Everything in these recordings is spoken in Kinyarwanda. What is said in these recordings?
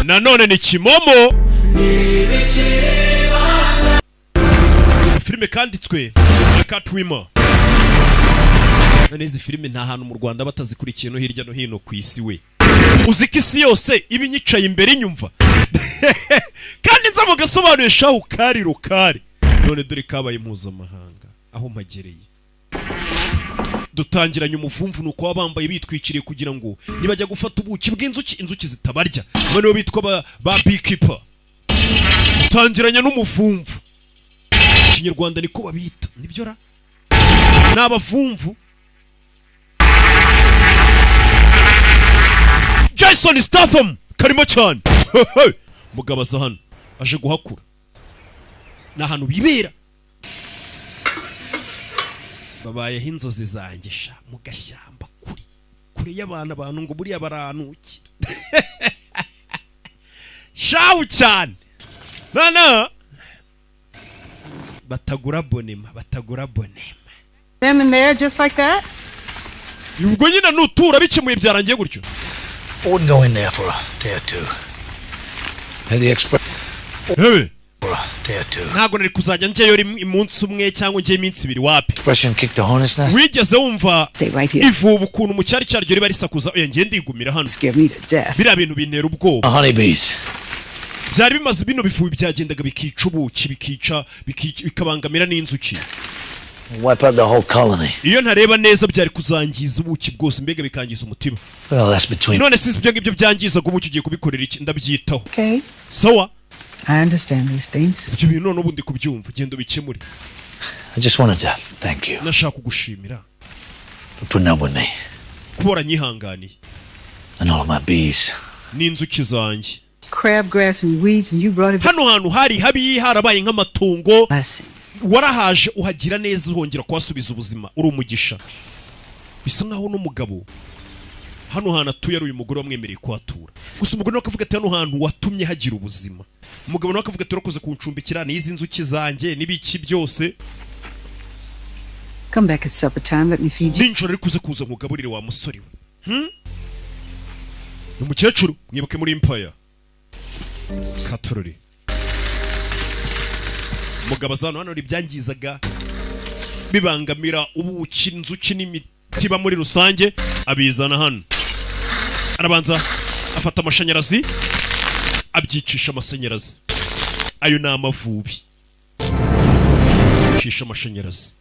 Nanone ni Kimomo, filime kanditswe na Katwima. None izi filime nta hantu mu Rwanda batazikurikiye, no hirya no hino ku isi. We uzi ko isi yose iba inyicaye imbere inyumva, kandi nza mu gasobanuye shahu kari rukari. None dore kabaye mpuzamahanga aho mpagereye. Dutangiranye umuvumvu, ni uko baba bambaye bitwikiriye kugira ngo nibajya gufata ubuki bw'inzuki, inzuki zitabarya. Noneho bitwa ba beekeeper. Dutangiranye n'umuvumvu, Ikinyarwanda niko babita, nibyo ra, ni abavumvu. Jason Statham karimo cyane. Mugabo aza hano aje guhakura, ni ahantu bibera, babayeho inzozi zanjye sha, mu gashyamba kure kure y'abantu. Abantu ngo buriya baranukira shawu cyane nana batagura bonema, batagura bonema. Them in there just like that? Ubwo nyine nutura bikemuye, byarangiye gutyo. Wouldn't go in there for a day or two. Had the expert Rebe. for a day or two. Ntabwo nari kuzajya njyayo rimwe umunsi umwe cyangwa njyeyo iminsi 2, wapi. Expression kicked the hornet's nest. Wigeze wumva Stay right here. ivuba ukuntu mu cyari cyaryo riba risakuza? Oya, ngiye ndigumira hano. Scare me to death. Biriya bintu bintera ubwoba. Honeybees. Byari bimaze, bino bivubi byagendaga bikica ubuki, bikica, bikabangamira n'inzuki. Wipe out the whole colony. Iyo ntareba neza byari kuzangiza ubuki bwose, mbega bikangiza umutiba. Well, that's between. None si ibyo ngibyo byangizaga ubuki ugiye kubikorera iki? Ndabyitaho. Okay. Sawa. I understand these things. Ibyo bintu none ubundi kubyumva, genda ubikemure. I just wanted to thank you Nashaka kugushimira for putting up with me kuba waranyihanganiye and all of my bees. n'inzuki zanjye. Crabgrass and weeds, and you brought it. Hano hantu hari habi, harabaye nk'amatungo. Blessing. Warahaje uhagira neza, uhongera kuhasubiza ubuzima, uri umugisha. Bisa nkaho n'umugabo hano hantu atuye ari uyu mugore wamwemereye kuhatura. Gusa umugore nawe akavuga ati: "Hano hantu watumye hagira ubuzima." Umugabo nawe akavuga ati: "Urakoze kuncumbikira n'izi nzuki zanjye n'ibiki byose." Come back at supper time. Let me feed you. Nijoro ariko uze kuza nkugaburire, wa musore we. Ni umukecuru, mwibuke muri Empire katorori. Umugabo aza hano, hano ibyangizaga bibangamira ubuki, inzuki n'imitiba muri rusange, abizana hano. Arabanza afata amashanyarazi, abyicisha amashanyarazi. Ayo ni amavubi, cisha amashanyarazi.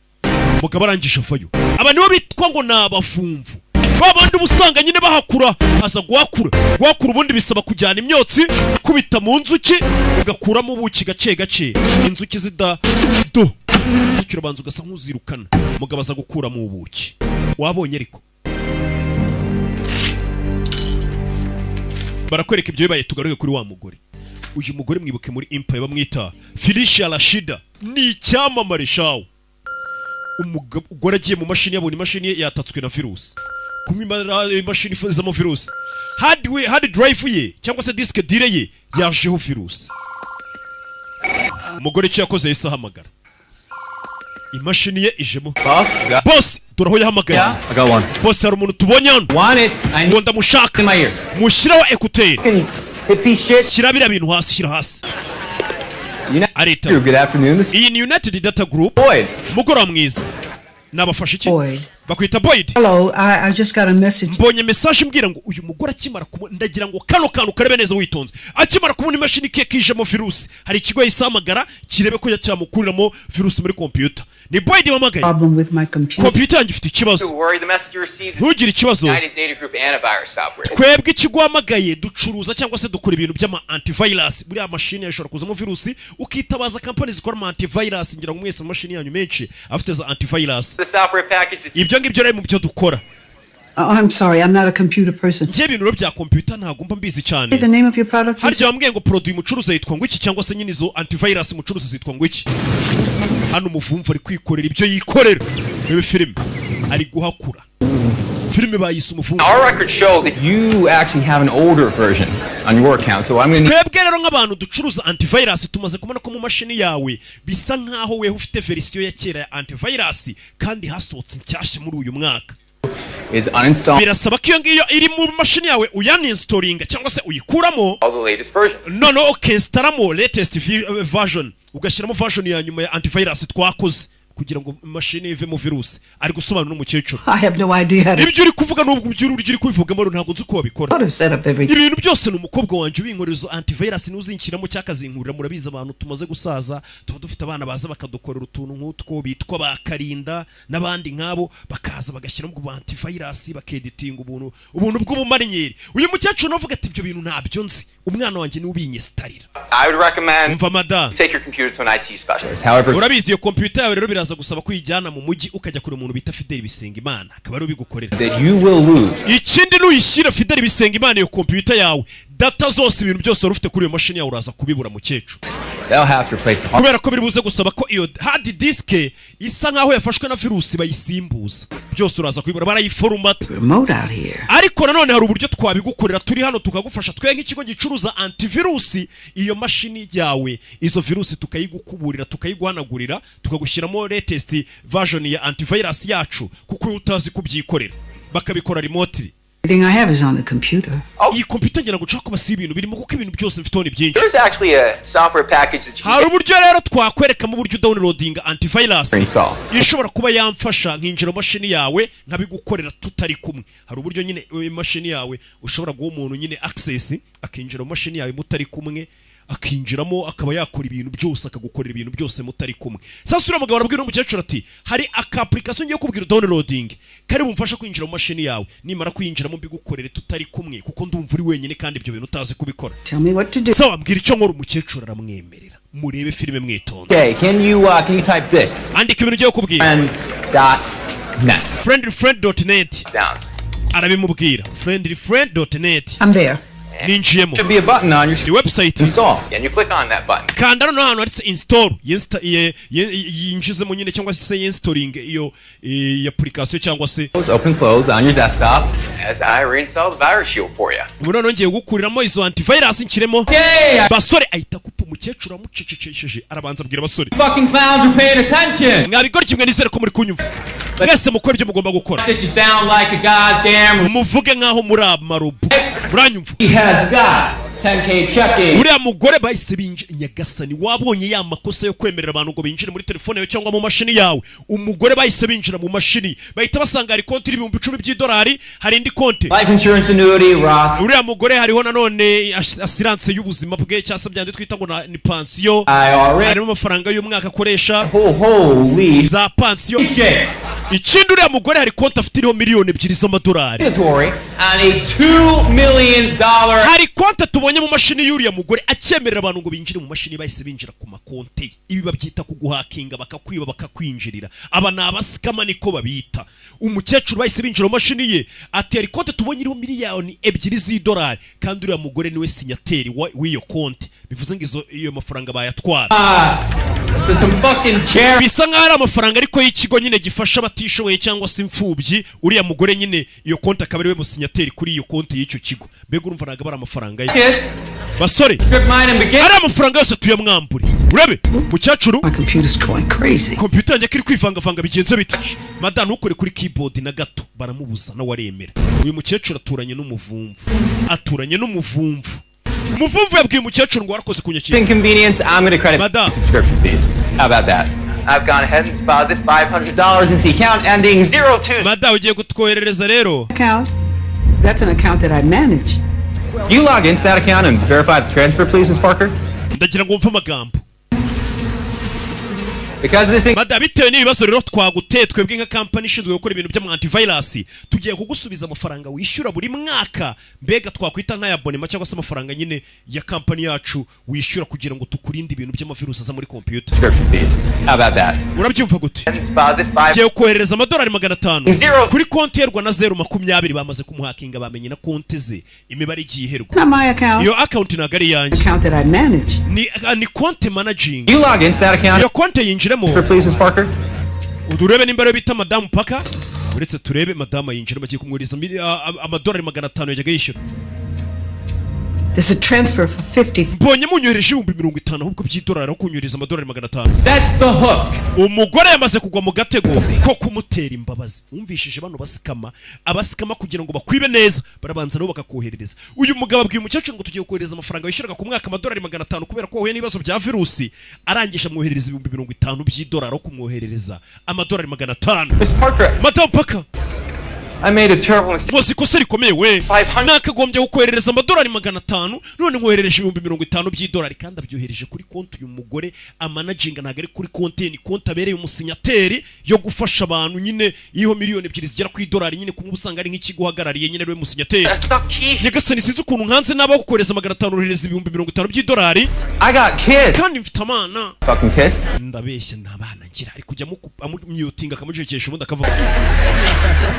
Umugabo arangije avayo. Aba nibo bitwa ngo ni abavumvu, ba bandi uba usanga nyine bahakura. Aza guhakura. Guhakura ubundi bisaba kujyana imyotsi kubita mu nzuki, ugakuramo ubuki gake gake, inzuki zida do. Inzuki urabanza ugasa nk'uzirukana. Umugabo aza gukuramo ubuki, wabonye. Ariko barakwereka ibyo bibaye. Tugaruke kuri wa mugore. Uyu mugore mwibuke muri Empire bamwita Felicia Rashida, ni icyamamare shawo. Umugore agiye mu mashini, yabonye imashini ye yatatswe na virusi. Kumwe imashini izamo virusi, hard drive ye cyangwa se disque dur ye yajeho virusi. Umugore icyo yakoze, yahise ahamagara imashini ye ijemo. Boss? Boss, dore aho yahamagaye. I got one. Boss, hari umuntu tubonye hano. Want it? I ngo ndamushaka. In my ear. Mushyiraho écouteurs. Hit these shit. Shyira biriya bintu hasi, shyira hasi. Arita. Good afternoon. This is Iyi ni United Data Group. Boyd. Mugoroba mwiza, nabafasha iki? Boyd. Bakwita Boyd. Hello, I just got a message. Mbonye message imbwira ngo uyu mugore akimara kubona, ndagira ngo kano kantu karebe neza witonze, akimara kubona imashini ke kijemo virusi, hari ikigo yahise ahamagara kirebe ko cyamukuriramo virusi muri computer. Ni Boyd wamagaye. Problem with my computer. Computer yanjye ifite ikibazo. Don't worry, the message you received is Ntugire ikibazo. United Data Group antivirus software. Twebwe ikigo uhamagaye ducuruza cyangwa se dukora ibintu by'ama antivirus. Buriya mashini ashobora kuzamo virusi, ukitabaza kampani zikora ama antivirus. Ngira ngo mwese amashini yanyu menshi afite za antivirus. The software package that Ibyo ngibyo rero mu byo dukora. Oh, I'm sorry, I'm not a computer person. Njye ibintu rero bya computer ntabwo mba mbizi cyane. The name of your product is? Harya wambwiye ngo produit mucuruza yitwa ngo iki, cyangwa se nyine izo antivirus mucuruza zitwa ngo iki? Hano umuvumvu ari kwikorera ibyo yikorera. Rebe filime, ari guhakura. Filime bayise Umuvumvu. Our records show that You actually have an older version on your account, so I'm gonna need Twebwe rero nk'abantu ducuruza antivirus tumaze kubona ko mu mashini yawe bisa nk'aho weho ufite verisiyo ya kera ya antivirus, kandi hasohotse inshyashya muri uyu mwaka. is uninstall Birasaba ko iyo ngiyo iri mu mashini yawe uyaninstallinga cyangwa se uyikuramo, the latest version. Noneho ukinstalamo latest version, ugashyiramo version ya nyuma ya antivirus twakoze kugira ngo imashini ivemo virusi. Ari gusobanura n'umukecuru. I have no idea how to, Ibyo uri kuvuga n'ubwo ibyo uri kubivugamo ntabwo nzi uko wabikora. how to set up everything. Ibintu byose ni umukobwa wanjye ubinkorera, izo antivirus ntuzinshyiramo cyangwa akazinkurira. Murabizi, abantu tumaze gusaza tuba dufite abana baza bakadukorera utuntu nk'utwo bitwa ba Karinda n'abandi nk'abo, bakaza bagashyiramo ubwo antivirus, bakeditinga ubuntu bw'ubumarinyeri. Uyu mukecuru navuga ati: "Ibyo bintu ntabyo nzi, umwana wanjye niwe ubinyesitarira." I would recommend Umva madamu. you take your computer to an IT specialist. However, Urabizi, iyo kompiyuta yawe rero biraza gusaba ko uyijyana mu mujyi, ukajya kure umuntu bita Fideli Bisengimana, akaba ariwe ubigukorera. that you will lose Ikindi, nuyishyira Fideli Bisengimana iyo kompiyuta yawe, data zose, ibintu byose wari ufite kuri iyo mashini yawe, uraza kubibura, mukecuru. They'll have to replace the hard Kubera ko biri buze gusaba ko iyo hard disk isa nkaho yafashwe na virusi bayisimbuza, byose uraza kubibura, barayiforumata. Remote out here. Ariko nanone hari uburyo twabigukorera turi hano, tukagufasha twe nk'ikigo gicuruza antivirusi, iyo mashini yawe izo virusi tukayigukuburira, tukayiguhanagurira, tukagushyiramo latest version ya antivirus yacu, kuko iyo utazi kubyikorera bakabikora remotely. Everything I have is on the computer. Iyi computer ngira ngo nshaka kubasiba ibintu birimo, kuko ibintu byose mfiteho ni byinshi. There's actually a software package that you can Hari uburyo rero twakwerekamo uburyo downloadinga antivirus install. ishobora kuba yamfasha nkinjira mu mashini yawe nkabigukorera tutari kumwe. Hari uburyo nyine imashini yawe ushobora guha umuntu nyine access, akinjira mu mashini yawe mutari kumwe, akinjiramo akaba yakora ibintu byose, akagukorera ibintu byose mutari kumwe. Sasa uriya mugabo arabwira umukecuru ati: "Hari aka application ngiye kubwira downloading kari bumfasha kwinjira mu mashini yawe, nimara kuyinjiramo mbigukorere tutari kumwe, kuko ndumva uri wenyine kandi ibyo bintu utazi kubikora." Tell me what to do. Sawa, mbwira icyo nkora. Umukecuru aramwemerera. Murebe filime mwitonze. Okay, can you type this? Andika ibintu ugiye kubwira. Friend dot net. Friendlyfriend.net. Sounds. Arabimubwira, friendlyfriend.net. I'm there. Ninjiyemo. Should be a button on your Ni website. install. And you click on that button. Kanda noneho ahantu handitse install, yinjizemo nyine cyangwa se yinstalling iyo application cyangwa se Open close on your desktop. As I reinstall the virus shield for you. Ubu noneho ngiye gukuriramo izo antivirus nshyiremo. Yay! Basore, ahita akupa umukecuru amucecekesheje, arabanza abwira abasore. Fucking clowns are paying attention. Mwabigora kimwe, nizere ko muri kunyumva mwese, mukora ibyo mugomba gukora. That you sound like a goddamn. Muvuge nk'aho muri amarobo, muranyumva? He has got 10K checking. Uriya mugore bahise binjira. Nyagasani, wabonye ya makosa yo kwemerera abantu ngo binjire muri telefone yawe cyangwa mu mashini yawe? Umugore bahise binjira mu mashini, bahita basanga hari konti y'ibihumbi 10 by'idolari, hari indi konti. Life insurance annuity, Roth Uriya mugore hariho nanone assurance y'ubuzima bwe, cyangwa se byandi twita ngo ni pansiyo. IRA. Harimo amafaranga y'umwaka akoresha. Oh, holy Za pansiyo. shit. Ikindi, uriya mugore hari konti afite iriho miliyoni 2 z'amadolari. Mandatory on a $2 million Hari konti tubonye mu mashini y'uriya mugore. Akemerera abantu ngo binjire mu mashini, bahise binjira ku makonti ye. Ibi babyita kuguhakinga, bakakwiba, bakakwinjirira. Aba ni abascammer, niko babita. Umukecuru bahise binjira mu mashini ye, ati: "Hari konti tubonye iriho miliyoni 2 z'idolari, kandi uriya mugore niwe signataire w'iyo konti." Bivuze ngo iyo mafaranga bayatwara. So some fucking chair. Bisa nk'aho ari amafaranga ariko y'ikigo nyine gifasha abatishoboye cyangwa se imfubyi. Uriya mugore nyine iyo konti akaba ariwe musignataire kuri iyo konti y'icyo kigo. Mbega urumva ntabwo aba ari amafaranga ye. Kids, Basore, strip mine and begin. ari amafaranga yose tuyamwambure. Urabe mukecuru. My computer's going crazy. Kompiyuta yanjye ko iri kwivangavanga, bigenze bite? Madamu, ntukore kuri keyboard na gato. Baramubuza, nawe aremera. Uyu mukecuru aturanye n'umuvumvu, aturanye n'umuvumvu. Umuvumvu yabwiye umukecuru ngo: "Warakoze kunyakira." Inconvenience, I'm gonna credit Madame. subscription fees. How about that? I've gone ahead and deposited $500 Dollars into the account ending zero. 02. Madamu, ugiye kutwoherereza rero. Account? That's an account that I manage. You log into that account and verify the transfer, please, Miss Parker. Ndagira ngo wumve amagambo. Because of this Madamu, bitewe n'ibibazo rero twaguteye, twebwe nka kampani ishinzwe gukora ibintu by'ama antivirus, tugiye kugusubiza amafaranga wishyura buri mwaka, mbega twakwita nk'ay'abonnement cyangwa se amafaranga nyine ya kampani yacu wishyura kugira ngo tukurinde ibintu by'amavirusi aza muri kompiyuta. subscription fees. How about that? Urabyumva gute? Deposit five Ngiye koherereza amadolari 500 Zero. kuri konti yerwa na 020. Bamaze kumuhakinga, bamenye na konti ze, imibare igiye iherwa. Not my account. Iyo account ntabwo ari iyanjye. Account that I manage. Ni konti managing. You log into that account Iyo konti yinjiremo. for please, Miss Parker. Urebe nimba ariyo bita madamu Paka. Uretse turebe, madamu yinjiramo, agiye kumwohereza amadolari 500 yajyaga yishyura. There's a transfer for 50. Mbonye munyohereje 50,000 ahubwo by'idolari, aho kunyohereza amadolari 500. Set the hook. Umugore yamaze kugwa mu gatego ko kumutera imbabazi. Wumvishije bano bascammer, abascammer kugira ngo bakwibe neza barabanza nabo bakakoherereza. Uyu mugabo abwiye umukecuru ngo tugiye kohereza amafaranga wishyuraga ku mwaka, amadolari 500, kubera ko wahuye n'ibibazo bya virusi. Arangije amwoherereza 50,000 by'idolari aho kumwoherereza amadolari 500. Miss Parker, Madamu Parker, I made a terrible mistake. Nkoze ikosa rikomeye we. 500. Nakagombye kukoherereza amadolari 500, none nkoherereje 50,000 by'idolari, kandi abyohereje kuri konti uyu mugore amanaginga, ntabwo ari kuri konti, ni konti abereye umusinyateri yo gufasha abantu nyine, iriho miliyoni 2 zigera ku idolari nyine, kumwe usanga ari nk'ikigo uhagarariye nyine, ariwe musinyateri. I stuck key. Nyagasani, sinzi ukuntu nkanze naba kukohereza 500, urohereza 50,000 by'idolari. I got kids. Kandi mfite abana. Fucking kids. Ndabeshya, nta bana ngira. Ari kujya amumyutinga, akamucecekesha, ubundi akavuga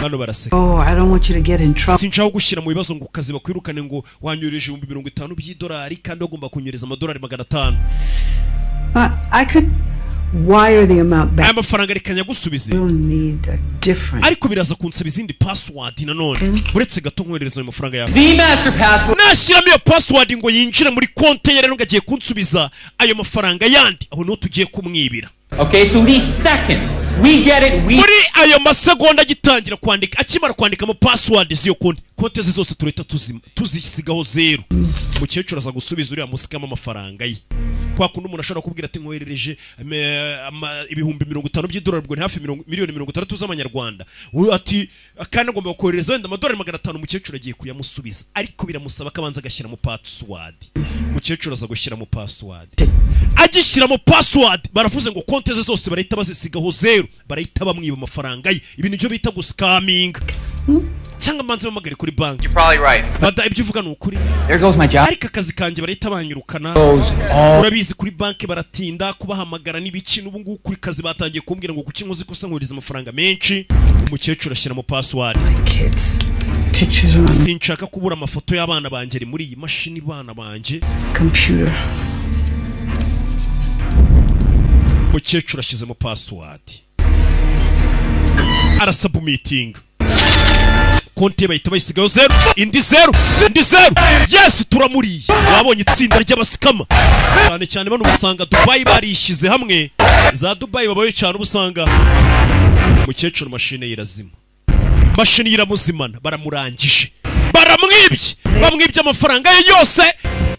hano baraseka. Oh, I don't want you to get in trouble. Sinshaka gushyira mu bibazo ngo kazi bakwirukane ngo wanyohereje 50,000 by'idolari kandi wagomba kunyohereza amadolari 500. I could wire the amount Aya back. mafaranga reka nyagusubize. We'll need a different. Ariko biraza kunsaba izindi password nanone. Uretse gato nkoherereza ayo mafaranga yawe. The master password. Nashyiramo iyo password ngo yinjire muri konti ye rero, ngo agiye kunsubiza ayo mafaranga yandi, aho niho tugiye kumwibira. Okay, so the second we get it, we Muri ayo masegonda agitangira kwandika, akimara kwandikamo password z'iyo konti, konti ze zose turahita tuzisigaho zeru. Umukecuru aza gusubiza uriya muscammer amafaranga ye. Kwa kundi umuntu ashobora kubwira ati nkoherereje 50,000 by'idolari, ubwo ni hafi miliyoni 60 z'amanyarwanda. Uyu ati kandi agomba kohereza wenda amadolari 500. Umukecuru agiye kuyamusubiza, ariko biramusaba ko abanza agashyiramo password. Umukecuru aza gushyiramo password. Agishyiramo password, baravuze ngo konti ze zose barahita bazisigaho zeru, barahita bamwiba amafaranga ye. Ibi nibyo bita guscaminga. Cyangwa mbanze bamagare kuri banki? You're probably right. Bada, ibyo uvuga ni ukuri. There goes my job. Ariko akazi kanjye barahita banyirukana. Goes all Urabizi kuri banki baratinda kubahamagara n'ibiki. N'ubu ngubu kuri kazi batangiye kumbwira ngo kuki nkoze ikosa nkohereza amafaranga menshi. Umukecuru ashyiramo password. Kids. Pictures on the Sinshaka kubura amafoto y'abana banjye ari muri iyi mashini, bana banjye. computer. Umukecuru ashyizemo password, arasubmittinga, konti ye bahita bayisigaho zeru, indi zeru, indi zeru. Yes, turamuriye. Wabonye itsinda ry'abascammer, cyane cyane bano usanga Dubayi barishyize hamwe, za Dubayi babayo cyane. Uba usanga umukecuru mashine ye irazima, mashini ye iramuzimana. Baramurangije, baramwibye, bamwibye amafaranga ye yose,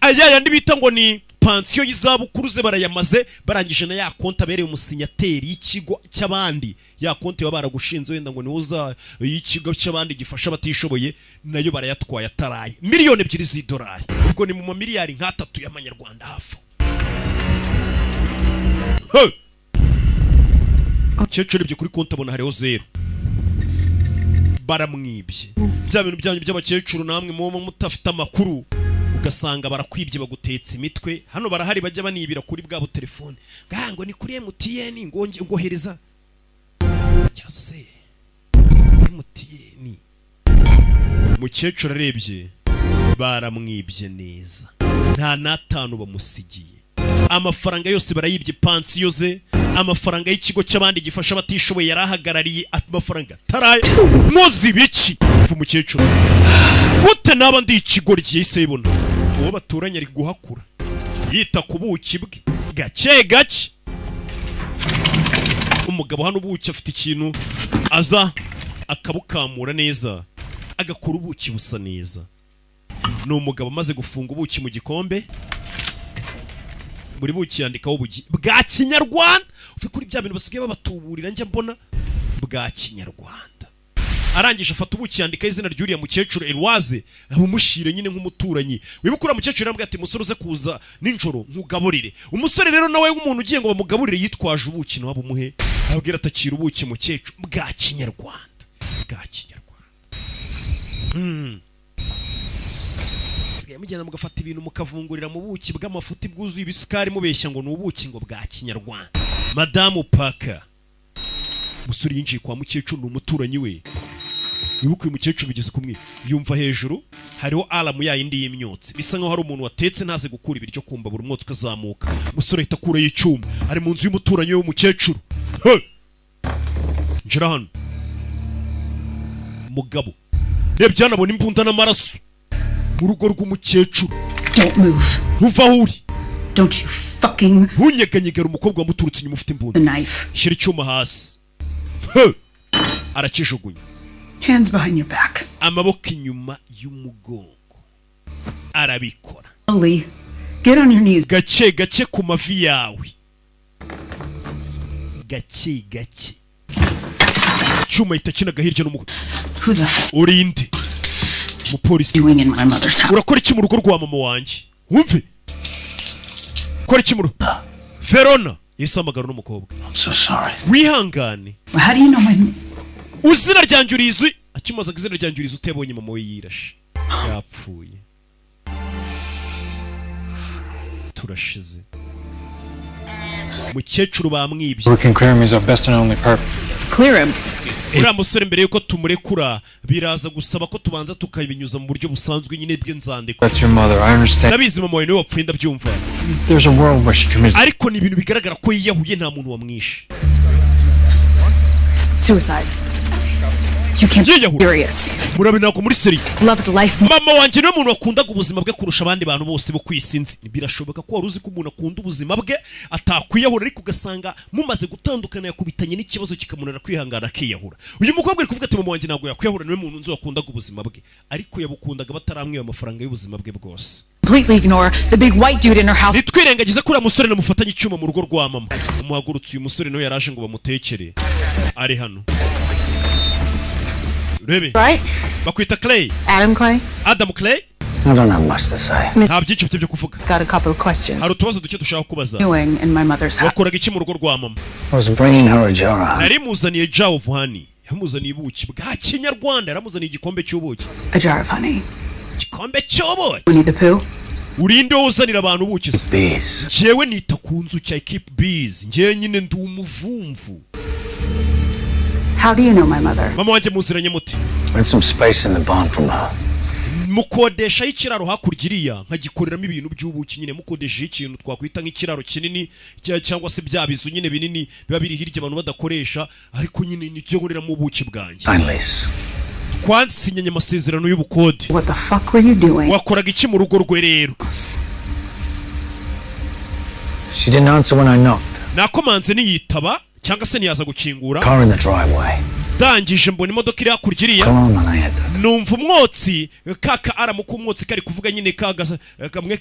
aya yandi bita ngo ni pansiyo y'izabukuru ze barayamaze. Barangije na ya konti abereye umusinyateri y'ikigo cy'abandi, ya konti baba baragushinze wenda ngo niwo uza y'ikigo cy'abandi gifasha abatishoboye, nayo barayatwaye ataraye. Miliyoni 2 z'idolari, ubwo ni mu mamiliyari nk'atatu y'amanyarwanda hafi. Hey! Umukecuru urebye kuri konti abona hariho zeru, baramwibye. Bya bintu byanyu by'abakecuru namwe muba mutafite amakuru, ugasanga barakwibye, bagutetse imitwe. Hano barahari bajya banibira kuri bwa butelefone ngo ni kuri MTN, ngo ngohereza cyase MTN. Umukecuru arebye baramwibye neza, nta n'atanu bamusigiye, amafaranga yose barayibye, pansiyo ze, amafaranga y'ikigo cy'abandi gifasha abatishoboye yari ahagarariye, amafaranga ataraye. Muzi biki? Mva umukecuru, gute naba ndi ikigoryi? Yahise yibona uwo baturanye ari guhakura, yita ku buki bwe gake gake. Umugabo hano ubuki afite ikintu aza akabukamura neza, agakora ubuki busa neza. Ni umugabo amaze gufunga ubuki mu gikombe, buri buki yandikaho ubugi bwa kinyarwanda. Uve kuri bya bintu basigaye babatuburira njya mbona bwa kinyarwanda. Arangije afata ubuki yandikaho izina ry'uriya mukecuru Elwaze, abumushyire nyine nk'umuturanyi. Wibuka uriya mukecuru yarambwiye ati: "Umusore uze kuza nijoro nkugaburire." Umusore rero nawe w'umuntu ugiye ngo bamugaburire yitwaje ubuki, nawe abumuhe, ababwira atakira ubuki mukecuru bwa kinyarwanda, bwa kinyarwanda. Sigaye mugenda mugafata ibintu mukavungurira mu buki bw'amafuti bwuzuye ibisukari, mubeshya ngo ni ubuki ngo bwa kinyarwanda. Madamu Parker, umusore yinjiye kwa mukecuru, ni umuturanyi we. Wibuke uyu mukecuru bigeze kumwe, yumva hejuru hariho alarm ya yindi y'imyotsi, bisa nkaho hari umuntu watetse ntaze gukura ibiryo kumva buri mwotsi ukazamuka. Umusore ahita akurayo icyuma, ari mu nzu y'umuturanyi we w'umukecuru. Hey! Njira hano mugabo, rebye hano abona imbunda n'amaraso mu rugo rw'umukecuru. Don't move. Ntuva aho uri. Don't you fucking Ntunyeganyegere. Umukobwa wamuturutse inyuma ufite imbunda. The knife. Shyira icyuma hasi. He! Arakijugunya. Hands behind your back. Amaboko inyuma y'umugongo. Arabikora. Slowly. Get on your knees. Gake gake ku mavi yawe, gake gake. Icyuma ahita kinaga hirya n'umugongo. Who the f Urinde umupolisi. doing in my mother's house? Urakora iki mu rugo rwa mama wanjye? Wumve, ukora iki mu rugo? Verona yahise ahamagara n'umukobwa. I'm so sorry. Wihangane. How do you know my Izina ryanjye urizi? Akimaze izina ryanjye urizi utebonye mama we yirashe yapfuye, turashize. Mukecuru bamwibye. We can clear him as our best and only perp. Clear him. Uriya musore, mbere yuko tumurekura, biraza gusaba ko tubanza tukabinyuza mu buryo busanzwe nyine bw'inzandiko. That's your mother. I understand. Ndabizi, mama wawe niwe wapfuye, ndabyumva. There's a world where she committed. Ariko ni ibintu bigaragara ko yiyahuye, nta muntu wamwishe. Suicide. You can't be Yiyahura. serious. Murabe, ntabwo muri sérieux. Loved life. Mama wanjye niwe muntu wakundaga ubuzima bwe kurusha abandi bantu bose bo ku isi nzi. Birashoboka ko wari uzi ko umuntu akunda ubuzima bwe atakwiyahura, ariko ugasanga mumaze gutandukana yakubitanye n'ikibazo kikamunanira kwihangana akiyahura. Uyu mukobwa ari kuvuga ati: "Mama wanjye ntabwo yakwiyahura, niwe muntu nzi wakundaga ubuzima bwe," ariko yabukundaga bataramwiba amafaranga y'ubuzima bwe bwose. Completely ignore the big white dude in her house. Nitwirengagize ko uriya musore namufatanye icyuma mu rugo rwa mama. Umuhagurutse. Uyu musore nawe yaraje ngo bamutekere, ari hano urebe. Right? Bakwita Clay? Adam Clay? Adam Clay. I don't have much to say. Nta byinshi mfite byo kuvuga. Got a couple of questions. Hari utubazo duke dushaka kubaza. Doing in my mother's house. Wakoraga iki mu rugo rwa mama? I was bringing her a jar of honey. Nari muzaniye jar of honey. Yamuzaniye ubuki bwa kinyarwanda, yaramuzaniye igikombe cy'ubuki. A jar of honey. Igikombe cy'ubuki. Winnie the Pooh. Urinde wowe uzanira abantu ubuki se? Bees. Njyewe nita ku nzuki, I keep bees. Njyewe nyine ndi umuvumvu. How do you know my mother? Mama wanjye muziranye muti? Rent some space in the barn from her. Mukodeshaho ikiraro hakurya iriya, nkagikoreramo ibintu by'ubuki nyine. Mukodesheho ikintu twakwita nk'ikiraro kinini cyangwa se bya bizu nyine binini biba biri hirya abantu badakoresha, ariko nyine nicyo nkoreramo ubuki bwanjye. Sign lease. Twansinyanye amasezerano y'ubukode. What the fuck were you doing? Wakoraga iki mu rugo rwe rero? She didn't answer when I knocked. Nakomanze niyitaba cyangwa se ntiyaza gukingura. Car in the driveway. Ndangije mbona imodoka iri hakurya iriya. Come on, when I entered. Numva umwotsi, ka aramu k'umwotsi kari kuvuga nyine, ka kamwe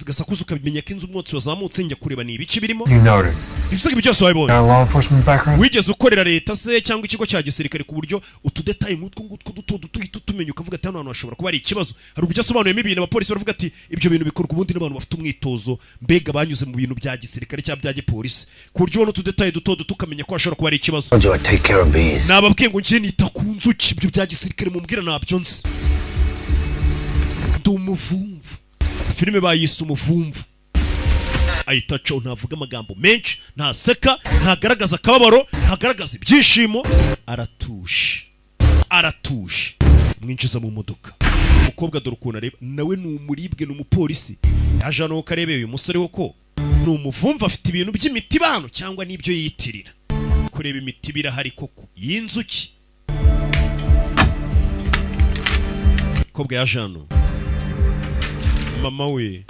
gasakuza ukabimenya ko inzu umwotsi wazamutse. Njya kureba ni ibiki birimo. You noted. Bivuze ko ibi byose wabibonye. Got a law enforcement background? Wigeze ukorera leta se cyangwa ikigo cya gisirikare, ku buryo utudetaye nk'utwo ngutwo duto duto uhita utumenya ukavuga ati: "Hano hantu hashobora kuba hari ikibazo"? Hari uburyo asobanuyemo ibintu, abapolisi baravuga ati: "Ibyo bintu bikorwa ubundi n'abantu bafite umwitozo, mbega banyuze mu bintu bya gisirikare cyangwa bya gipolisi, ku buryo ubona utudetaye duto duto ukamenya ko hashobora kuba hari ikibazo." Told you I'd take care of bees. Nababwiye ngo ngiye nita ku nzuki, ibyo bya gisirikare mumbwira ntabyo nzi, ndi umuvumvu. Filime bayise Umuvumvu. Ahita acaho, ntavuga amagambo menshi, ntaseka, ntagaragaza akababaro, ntagaragaza ibyishimo, aratuje, aratuje. Mwinjiza mu modoka. Umukobwa dore ukuntu areba, nawe ni umuribwe, ni umupolisi yaje hano ko arebeye uyu musore wo ko ni umuvumvu, afite ibintu by'imitibano cyangwa n'ibyo yiyitirira. Kureba imitiba irahari koko y'inzuki. Umukobwa yaje hano, mama we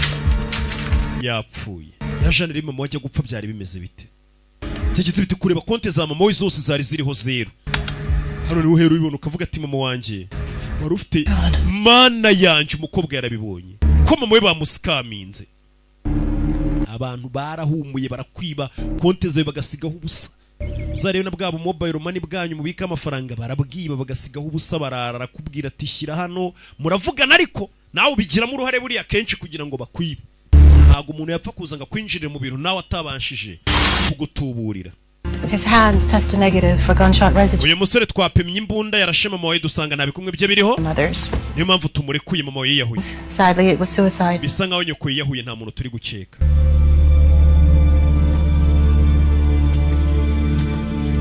yapfuye. Yaje hano rero, mama we ajya gupfa byari bimeze bite? Byagenze bite? Kureba konti za mama we zose zari ziriho zero. Hano niho uhera ubibona ukavuga ati: "Mama wanjye wari ufite, mana yanjye." Umukobwa yarabibonye ko mama we bamusikaminze. Abantu barahumuye, barakwiba konti zawe bagasigaho ubusa. Uzarebe na bwa mobile money bwanyu mubika amafaranga, barabwiba bagasigaho ubusa. Barara arakubwira ati: "Shyira hano." Muravugana, ariko nawe ubigiramo uruhare buriya kenshi kugira ngo bakwibe. Ntabwo umuntu yapfa kuza ngo akwinjirire mu bintu nawe atabashije kugutuburira. His hands tested negative for gunshot residue. Uyu musore twapimye imbunda yarashe mama we, dusanga nta bikumwe bye biriho. Mothers. Niyo mpamvu tumurekuye. Mama we yiyahuye. Sadly, it was suicide. Bisa nkaho nyoko yiyahuye, nta muntu turi gukeka.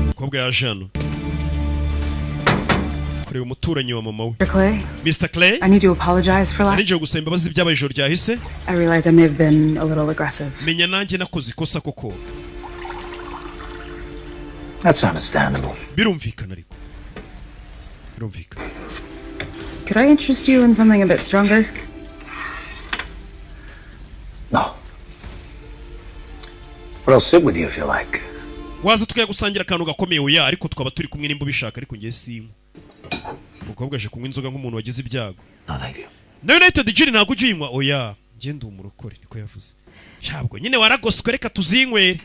Umukobwa yaje hano kureba umuturanyi wa mama we. Mr. Clay, Mr. Clay. I need to apologize for last. Nari gusaba imbabazi ibyabaye ijoro ryahise. I realize I may have been a little aggressive. Menya nanjye nakoze ikosa koko. That's understandable. Birumvikana, ariko birumvikana. Could I interest you in something a bit stronger? But I'll sit with you if you like. Waza tukajya gusangira akantu gakomeye? Oya, ariko twaba turi kumwe nimba ubishaka, ariko ngiye sinywa. Umukobwa aje kunywa inzoga nk'umuntu wagize ibyago. No, thank you. Na United Gin ntabwo ujya uyinywa? Oya, njye ndi umurokore, niko yavuze. Ntabwo nyine waragoswe, reka tuzinywere.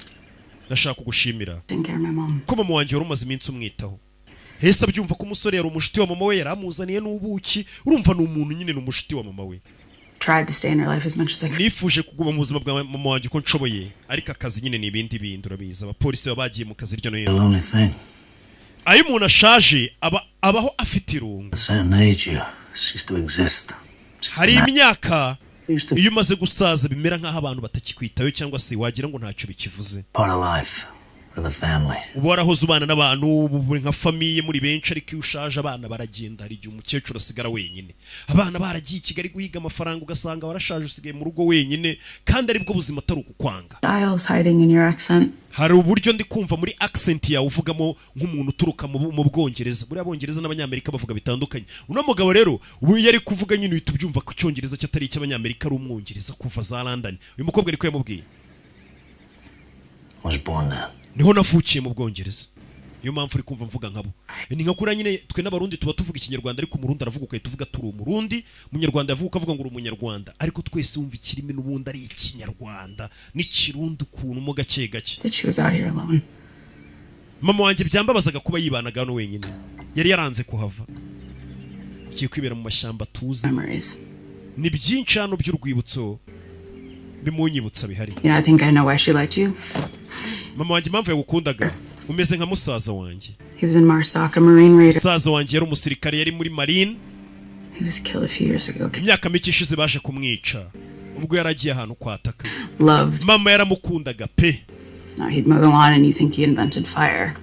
Ndashaka kugushimira Taking care of my mom. ko mama wanjye wari umaze iminsi umwitaho. Hese abyumva ko umusore yari umushuti wa mama we, yari amuzaniye n'ubuki. Urumva ni umuntu nyine, ni umushuti wa mama we. Tried to stay in her life as much as I could. Nifuje kuguma mu buzima bwa mama wanjye uko nshoboye, ariko akazi nyine ni ibindi bindi, urabizi, abapolisi baba bagiye mu kazi hirya no The hino. lonely thing. Ayo umuntu ashaje aba abaho afite irungu. A certain age, you cease to exist. Hari imyaka iyo umaze gusaza bimera nk'aho abantu batakikwitayo, cyangwa se wagira ngo ntacyo bikivuze. Part of life for the family. Uba warahoze ubana n'abantu, ubu muri nka famille muri benshi, ariko iyo ushaje abana baragenda. Hari igihe umukecuru asigara wenyine, abana baragiye i Kigali guhiga amafaranga, ugasanga warashaje usigaye mu rugo wenyine, kandi aribwo buzima, atari ukukwanga. Styles hiding in your accent. Hari uburyo ndi kumva muri accent yawe uvugamo nk'umuntu uturuka mu Bwongereza. Buriya Abongereza n'Abanyamerika bavuga bitandukanye. Uno mugabo rero ubu iyo ari kuvuga nyine uhita ubyumva ko Icyongereza cye atari icy'Abanyamerika, ari Umwongereza kuva za London. Uyu mukobwa ariko yamubwiye. I was born there. Niho navukiye, mu Bwongereza, niyo mpamvu uri kumva mvuga nkabo. Ni nka kuriya nyine twe n'Abarundi tuba tuvuga Ikinyarwanda, ariko Umurundi aravuga ugahita uvuga turi Umurundi, Umunyarwanda yavuga ukavuga ngo uri Umunyarwanda, ariko twese wumva ikirimi n'ubundi ari Ikinyarwanda n'Ikirundi ukuntu mo gake gake. That she was out here alone. Mama wanjye byambabazaga kuba yibanaga hano wenyine, yari yaranze kuhava, agiye kwibera mu mashyamba tuzi. Memories. Ni byinshi hano by'urwibutso bimunyibutsa bihari. I think I know why she liked you. Mama wanjye impamvu yagukundaga, umeze nka musaza wanjye. He was in Marsoc, a Marine Raider. Musaza wanjye yari umusirikare, yari muri Marine. He was killed a few years ago. Imyaka mike ishize baje kumwica ubwo yari agiye ahantu kwataka. Loved. Mama yaramukundaga pe. Now he'd mow the lawn and you think he invented fire.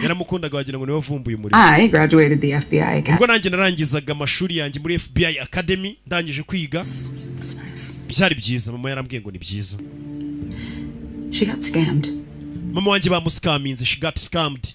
Yaramukundaga wagira ngo niwe wavumbuye umuriro. I graduated the FBI Academy. Ubwo nanjye narangizaga amashuri yanjye muri FBI Academy, ndangije kwiga. It's nice. Byari byiza, mama yarambwiye ngo ni byiza. She got scammed. Mama wanjye bamusikaminze, she got scammed.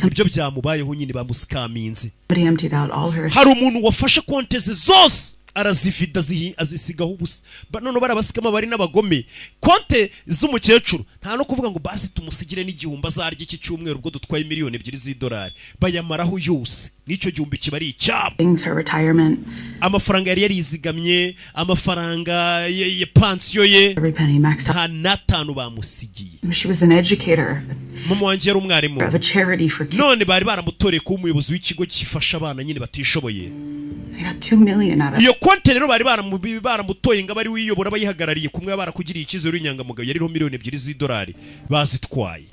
Ibyo byamubayeho nyine, bamusikaminze. But he emptied out all her Hari umuntu wafashe konte ze zose arazivida, azisigaho ubusa. None barabasikama bari n'abagome. Konte z'umukecuru, nta no kuvuga ngo basi tumusigire n'igihumbi azarya iki cyumweru ubwo dutwaye miliyoni 2 z'idolari, bayamaraho yose, n'icyo gihumbi kiba ari icyabo. things, her retirement, Amafaranga yari yarizigamye, amafaranga ye pansiyo ye, every penny maxed out. nta n'atanu bamusigiye. She was an educator Mama wanjye yari umwarimu of a charity for kids. None bari baramutoreye kuba umuyobozi w'ikigo gifasha abana nyine batishoboye. They got 2 million out of Iyo konte rero bari baramutoye ngo abe ari wiyobora, bayihagarariye kumwe, barakugiriye icyizere w'inyangamugayo, yariho miliyoni 2 z'idolari bazitwaye.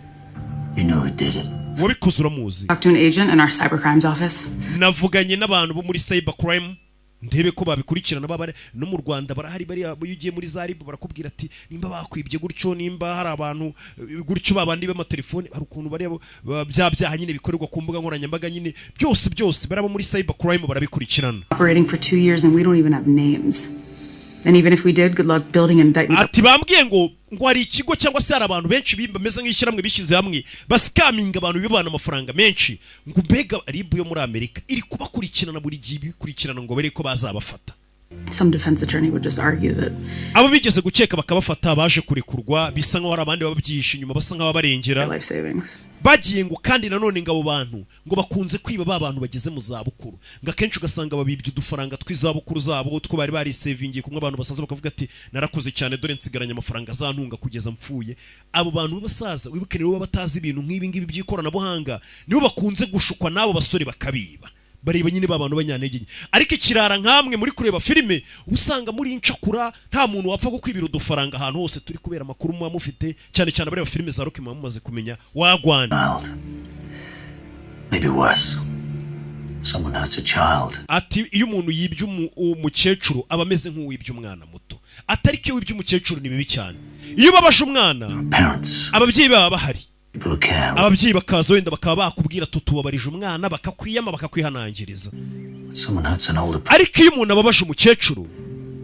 You know who did it. Wabikoze uramuzi. Talked to an agent in our cyber crimes office. Navuganye n'abantu bo muri cyber crime, ndebe ko babikurikirana. Baba no mu Rwanda barahari. Bariya iyo ugiye muri za RIB barakubwira ati nimba bakwibye gutyo, nimba hari abantu gutyo babandi b'amatelefone, hari ukuntu bariya bya byaha nyine bikorerwa ku mbuga nkoranyambaga nyine, byose byose barabo muri cyber crime barabikurikirana. Operating for 2 years and we don't even have names. And even if we did, good luck building an indictment. Ati bambwiye ngo hari ikigo cyangwa se hari abantu benshi bameze nk'ishyirahamwe bishyize hamwe basikaminga abantu bibana amafaranga menshi, ngo mbega RIB yo muri Amerika iri kubakurikirana buri gihe, ibikurikirana ngo barebe ko bazabafata. Some defense attorney would just argue that Abo bigeze gukeka bakabafata baje kurekurwa, bisa nkaho hari abandi bababyihishe inyuma, basa nk'ababarengera. life savings. Bagiye ngo kandi nanone ngo abo bantu ngo bakunze kwiba ba bantu bageze mu zabukuru, ngo akenshi ugasanga babibye udufaranga tw'izabukuru zabo, two bari barisevingiye kumwe. Abantu basaza bakavuga ati narakoze cyane, dore nsigaranye amafaranga azantunga kugeza mpfuye. Abo bantu b'abasaza, wibuke, nibo baba batazi ibintu nk'ibi ngibi by'ikoranabuhanga, nibo bakunze gushukwa n'abo basore bakabiba. Bareba nyine ba bantu b'abanyantege nke. Ariko ikirara nkamwe muri kureba filime, uba usanga muri incakura, nta muntu wapfa kukwibira udufaranga ahantu hose turi, kubera amakuru muba mufite, cyane cyane abareba filime za Rocky muba mumaze kumenya wagwana. Maybe worse. Someone hurts a child. Ati iyo umuntu yibye umukecuru aba ameze nk'uwibye umwana muto, atari ko iyo wibye umukecuru ni bibi cyane. Iyo ubabaje umwana, ababyeyi baba bahari, People who care. ababyeyi bakaza wenda bakaba bakubwira tutubabarije umwana, bakakwiyama, bakakwihanangiriza. Someone hurts an older person. Ariko iyo umuntu ababaje umukecuru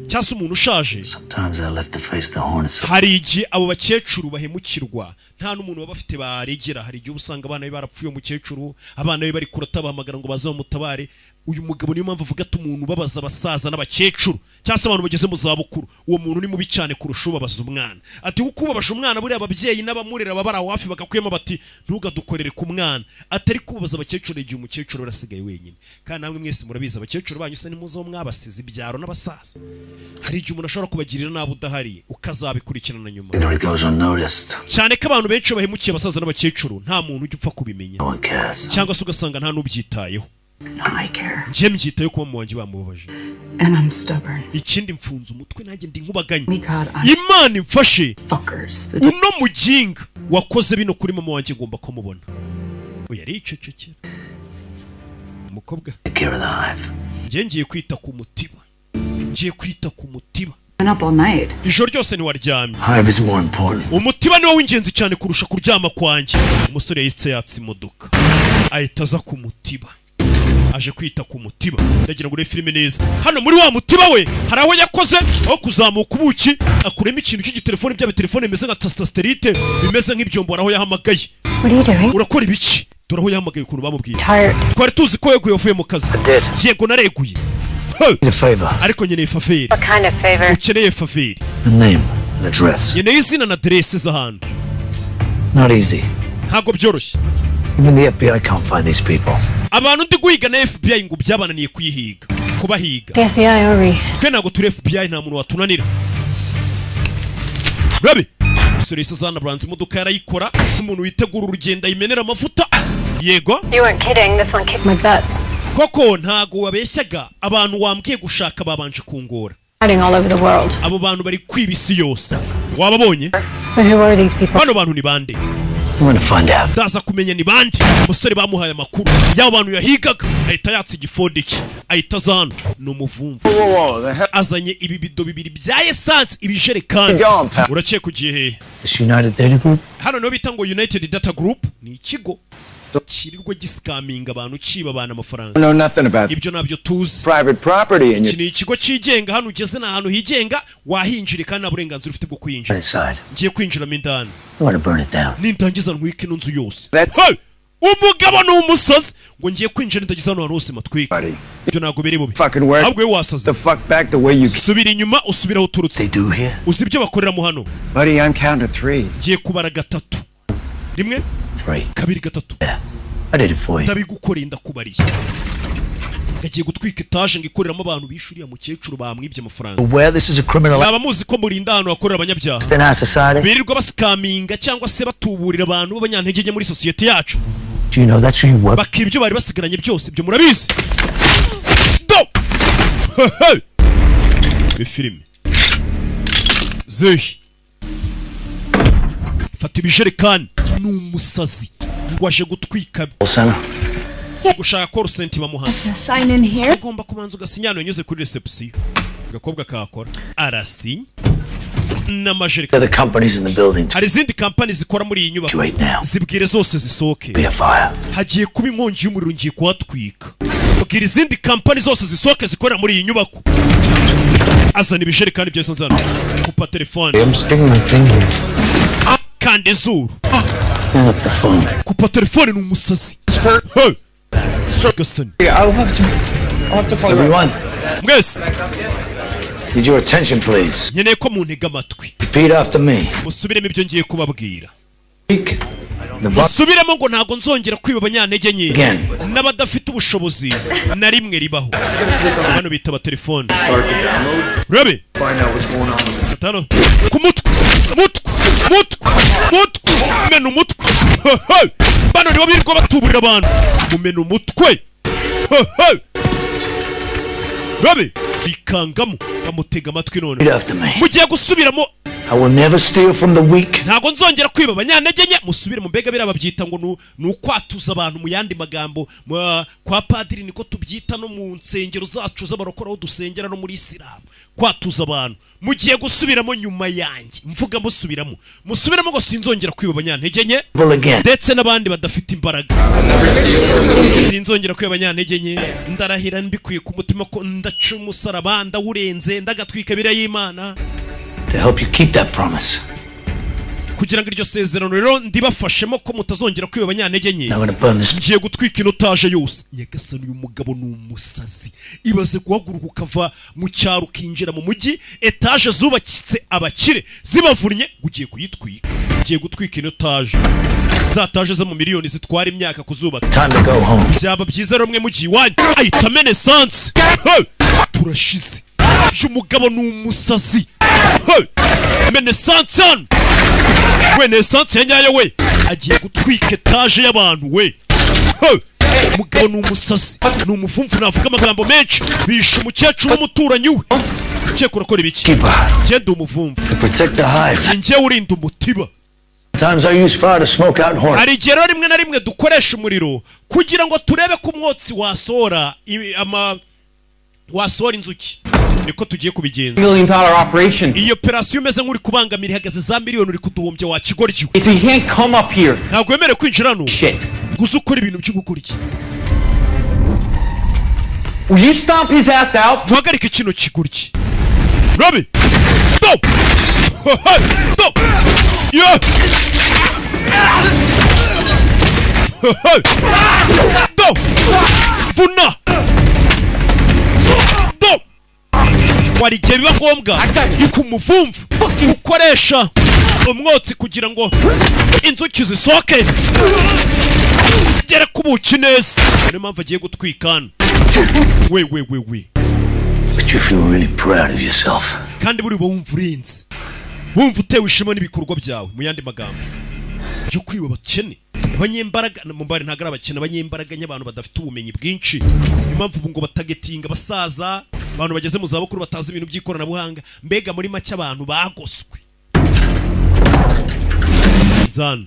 cyangwa se umuntu ushaje, Sometimes they're left to face the hornets. hari igihe abo bakecuru bahemukirwa, nta n'umuntu baba bafite baregera. Hari igihe uba usanga abana be barapfuye, umukecuru abana be bari kurata bahamagara ngo baze bamutabare. Uyu mugabo niyo mpamvu avuga ati umuntu ubabaza abasaza n'abakecuru cyangwa se abantu bageze mu zabukuru, uwo muntu ni mubi cyane kurusha ubabaza umwana. Ati kuko ubabaje umwana, buriya ababyeyi n'abamurera baba bari aho hafi bagakuyemo bati ntugadukorere ku mwana. Atari kubabaza abakecuru igihe umukecuru arasigaye wenyine. Kandi namwe mwese murabizi, abakecuru banyu se nimuzo mwabasize ibyaro n'abasaza, hari igihe umuntu ashobora kubagirira nabi udahari, ukazabikurikirana nyuma. Either it goes unnoticed. Cyane ko abantu benshi bahemukiye abasaza n'abakecuru nta muntu ujya upfa kubimenya. No one cares. Cyangwa se ugasanga nta n'ubyitayeho. No, I care. Njye mbyitayeho kuba mu wanjye bamubabaje. And I'm stubborn. Ikindi, mfunze umutwe, nanjye ndi nkubaganye. Me God, I'm Imana imfashe. fuckers. Uno muginga wakoze bino kuri mama wanjye ngomba kumubona. Oya, aricecekera umukobwa. Take care of the hive. Njye ngiye kwita ku mutiba, ngiye kwita ku mutiba. Been up all night. Ijoro ryose ntiwaryamye. Hive is more important. Umutiba niwo w'ingenzi cyane kurusha kuryama kwanjye. Umusore yahise yatsa imodoka, ahita aza ku mutiba, aje kwita ku mutiba. Ndagira ngo urebe filime neza. Hano muri wa mutiba we hari aho yakoze aho kuzamuka ubuki, akuremo ikintu cy'igitelefone, bya bitelefone bimeze nka tastasiterite, bimeze nk'ibyombo. Hari aho yahamagaye. What are you doing? Urakora ibiki? Dore aho yahamagaye, ukuntu bamubwiye. Tired. Twari tuzi ko weguye, wavuye mu kazi. Did. Yego, nareguye. Hey! Need a favor. Ariko nkeneye favor. What kind of favor? Ukeneye favor? A name and address. Nkeneye izina na aderesi z'ahantu. Not easy. Ntabwo byoroshye. Even the FBI can't find these people. Abantu ndi guhiga na FBI ngo byabananiye kuyihiga, kubahiga. The FBI, are we? Twe ntabwo turi FBI, nta muntu watunanira. Rabi umusore yise zanaburanze imodoka yarayikora nk'umuntu witegura urugendo, ayimenera amavuta, yego. You weren't kidding. This one kicked my butt. Koko ntago wabeshyaga, abantu wambwiye gushaka babanje kungora. Hiding all over the world. Abo bantu bari kwiba isi yose, wababonye? But who are these people? Bano bantu ni bande? I'm gonna find out. Ndaza kumenya ni bande. Umusore bamuhaye amakuru y'abo bantu yahigaga, ahita yatsa igifodi cye, ahita aza hano. Ni umuvumvu, azanye ibibido bibiri bya esansi, ibijerekani. Urakeka ugiye hehe? This United Data Group? Hano niho bita ngo United Data Group, ni ikigo kirirwa gisikaminga abantu, kiba abantu amafaranga. Know nothing about Ibyo ntabyo tuzi. private property and Iki ni ikigo cyigenga. Hano ugeze ni ahantu higenga, wahinjira kandi nta burenganzira ufite bwo kwinjira. Inside. Ngiye kwinjiramo indani. I'm gonna burn it down. Nindangiza ntwike ino nzu yose. Hey! Umugabo ni umusazi, ngo ngiye kwinjira ndagize hano hantu hose matwika. Ibyo ntabwo biri bubi, ahubwo wowe wasaze. The fuck back the way you. Subira inyuma, usubire aho uturutse. They do here? Uzi ibyo bakoreramo hano? Buddy, I'm counting to three. Ngiye kubara gatatu, rimwe, Three. kabiri, gatatu. I did it for you. Ndabigukoreye, ndakubariye. Ngagiye gutwika etaje ngo ikoreramo abantu bishyuriye mukecuru bamwibye amafaranga. Aware this is a criminal Mwaba muzi ko murinda ahantu hakorera abanyabyaha in our society? birirwa basikaminga cyangwa se batuburira abantu b'abanyantege nke muri sosiyete yacu, Do you know that's who you work? bakiba ibyo bari basigaranye byose? Ibyo murabizi? Do ifilime zehi, fata ibijerekani. Ni umusazi, ngo aje gutwika. Center. Gushaka call center bamuhana. Sign in here. Ugomba kubanza ugasinya hano. Yanyuze kuri reception, agakobwa kakora arasinya n'amajerekani. Other companies in the building. Hari izindi kampani zikora muri iyi nyubako. Right now. Zibwire zose zisohoke. Be a fire. Hagiye kuba inkongi y'umuriro, ngiye kuhatwika. Bwira izindi kampani zose zisohoke zikorera muri iyi nyubako. Azana ibijerekani byose nzana kupa telefone. I'm sticking my thing here. Kanda izuru. Hang up the phone. Kupa telefone. Ni umusazi. Hey! Gasani. I'll have to. I'll have to call you. Everyone, Mwese, need your attention, please. nkeneye ko muntega amatwi. Repeat after me. Musubiremo ibyo ngiye kubabwira. The vi- Musubiremo ngo ntabwo nzongera kwiba abanyantege nke Again. n'abadafite ubushobozi na rimwe ribaho. Hano bitaba telefone, urabe. Fata ku mutwe, mutwe, mutwe, mutwe, mena umutwe. Bano nibo birirwa batuburira abantu, mumena umutwe. Urabe bikangamo, bamutega amatwi none. Repeat after me. Mugiye gusubiramo. I will never steal from the weak. Ntabwo nzongera kwiba abanyantege nke. Musubire mu mbega biriya babyita ngo ni ukwatuza abantu. Mu yandi magambo, kwa padiri niko tubyita, no mu nsengero zacu z'abarokora aho dusengera, no muri isilamu, kwatuza abantu. Mugiye gusubiramo nyuma yanjye, mvuga musubiramo, musubiramo ngo sinzongera kwiba abanyantege nke Well, again. ndetse n'abandi badafite imbaraga. Sinzongera kwiba abanyantege nke, ndarahira mbikuye ku mutima ko ndaca umusaraba ndawurenze ndagatwika biriya y'Imana. To help you keep that promise, Kugira ngo iryo sezerano rero ndibafashemo ko mutazongera kwiba abanyantege nke, I'm gonna burn this. ngiye gutwika ino taje yose. Nyagasani, uyu mugabo ni umusazi. Ibaze guhaguruka ukava mu cyaro ukinjira mu mujyi, etaje zubakitse abakire zibavunnye, ngo ugiye kuyitwika. Ugiye gutwika ino taje, za taje zo mu miliyoni zitwara imyaka kuzubaka. Time to go home. Byaba byiza rero mwe mugiye iwanyu. Ahita amena esanse. Hey! Turashize. Uyu mugabo ni umusazi. Hey! Mena esanse hano we, ni esanse ya nyayo we. Agiye gutwika etaje y'abantu we. Hey! Umugabo ni umusazi, ni umuvumvu, navuga amagambo menshi. Bishe umukecuru w'umuturanyi we. Ukeka urakora ibiki? Keeper. Genda, umuvumvu. To protect the hive. Ni njyewe urinda umutiba. Sometimes I use fire to smoke out hornets. Hari igihe rero rimwe na rimwe dukoresha umuriro kugira ngo turebe ko umwotsi wasohora ama wasohora inzuki. Niko tugiye kubigenza. Million dollar operation. Iyo operasiyo umeze nk'uri kubangamira ihagaze za miliyoni, uri kuduhombya wa kigoryi we. So you can't come up here. Ntabwo wemerewe kwinjira hano. Shit. Gusa ukora ibintu by'ubugoryi. Will you stomp his ass out? Duhagarike kino kigoryi. Robi stop, stop, yeah. Stop, vuna, stop. Wari igihe biba ngombwa ku muvumvu ukoresha umwotsi kugira ngo inzuki zisohoke, gere ku buki neza. Niyo mpamvu agiye gutwika hano we we we we. But you feel really proud of yourself. Kandi buri wumva urinze, wumva utewe ishema n'ibikorwa byawe. Mu yandi magambo byo kwiba abakene, abanyembaraga mu mbari, ntabwo ari abakene, abanyembaraga ny'abantu badafite ubumenyi bwinshi. Niyo mpamvu ubu ngo batagetinga abasaza, abantu bageze mu zabukuru batazi ibintu by'ikoranabuhanga. Mbega muri make abantu bagoswe zano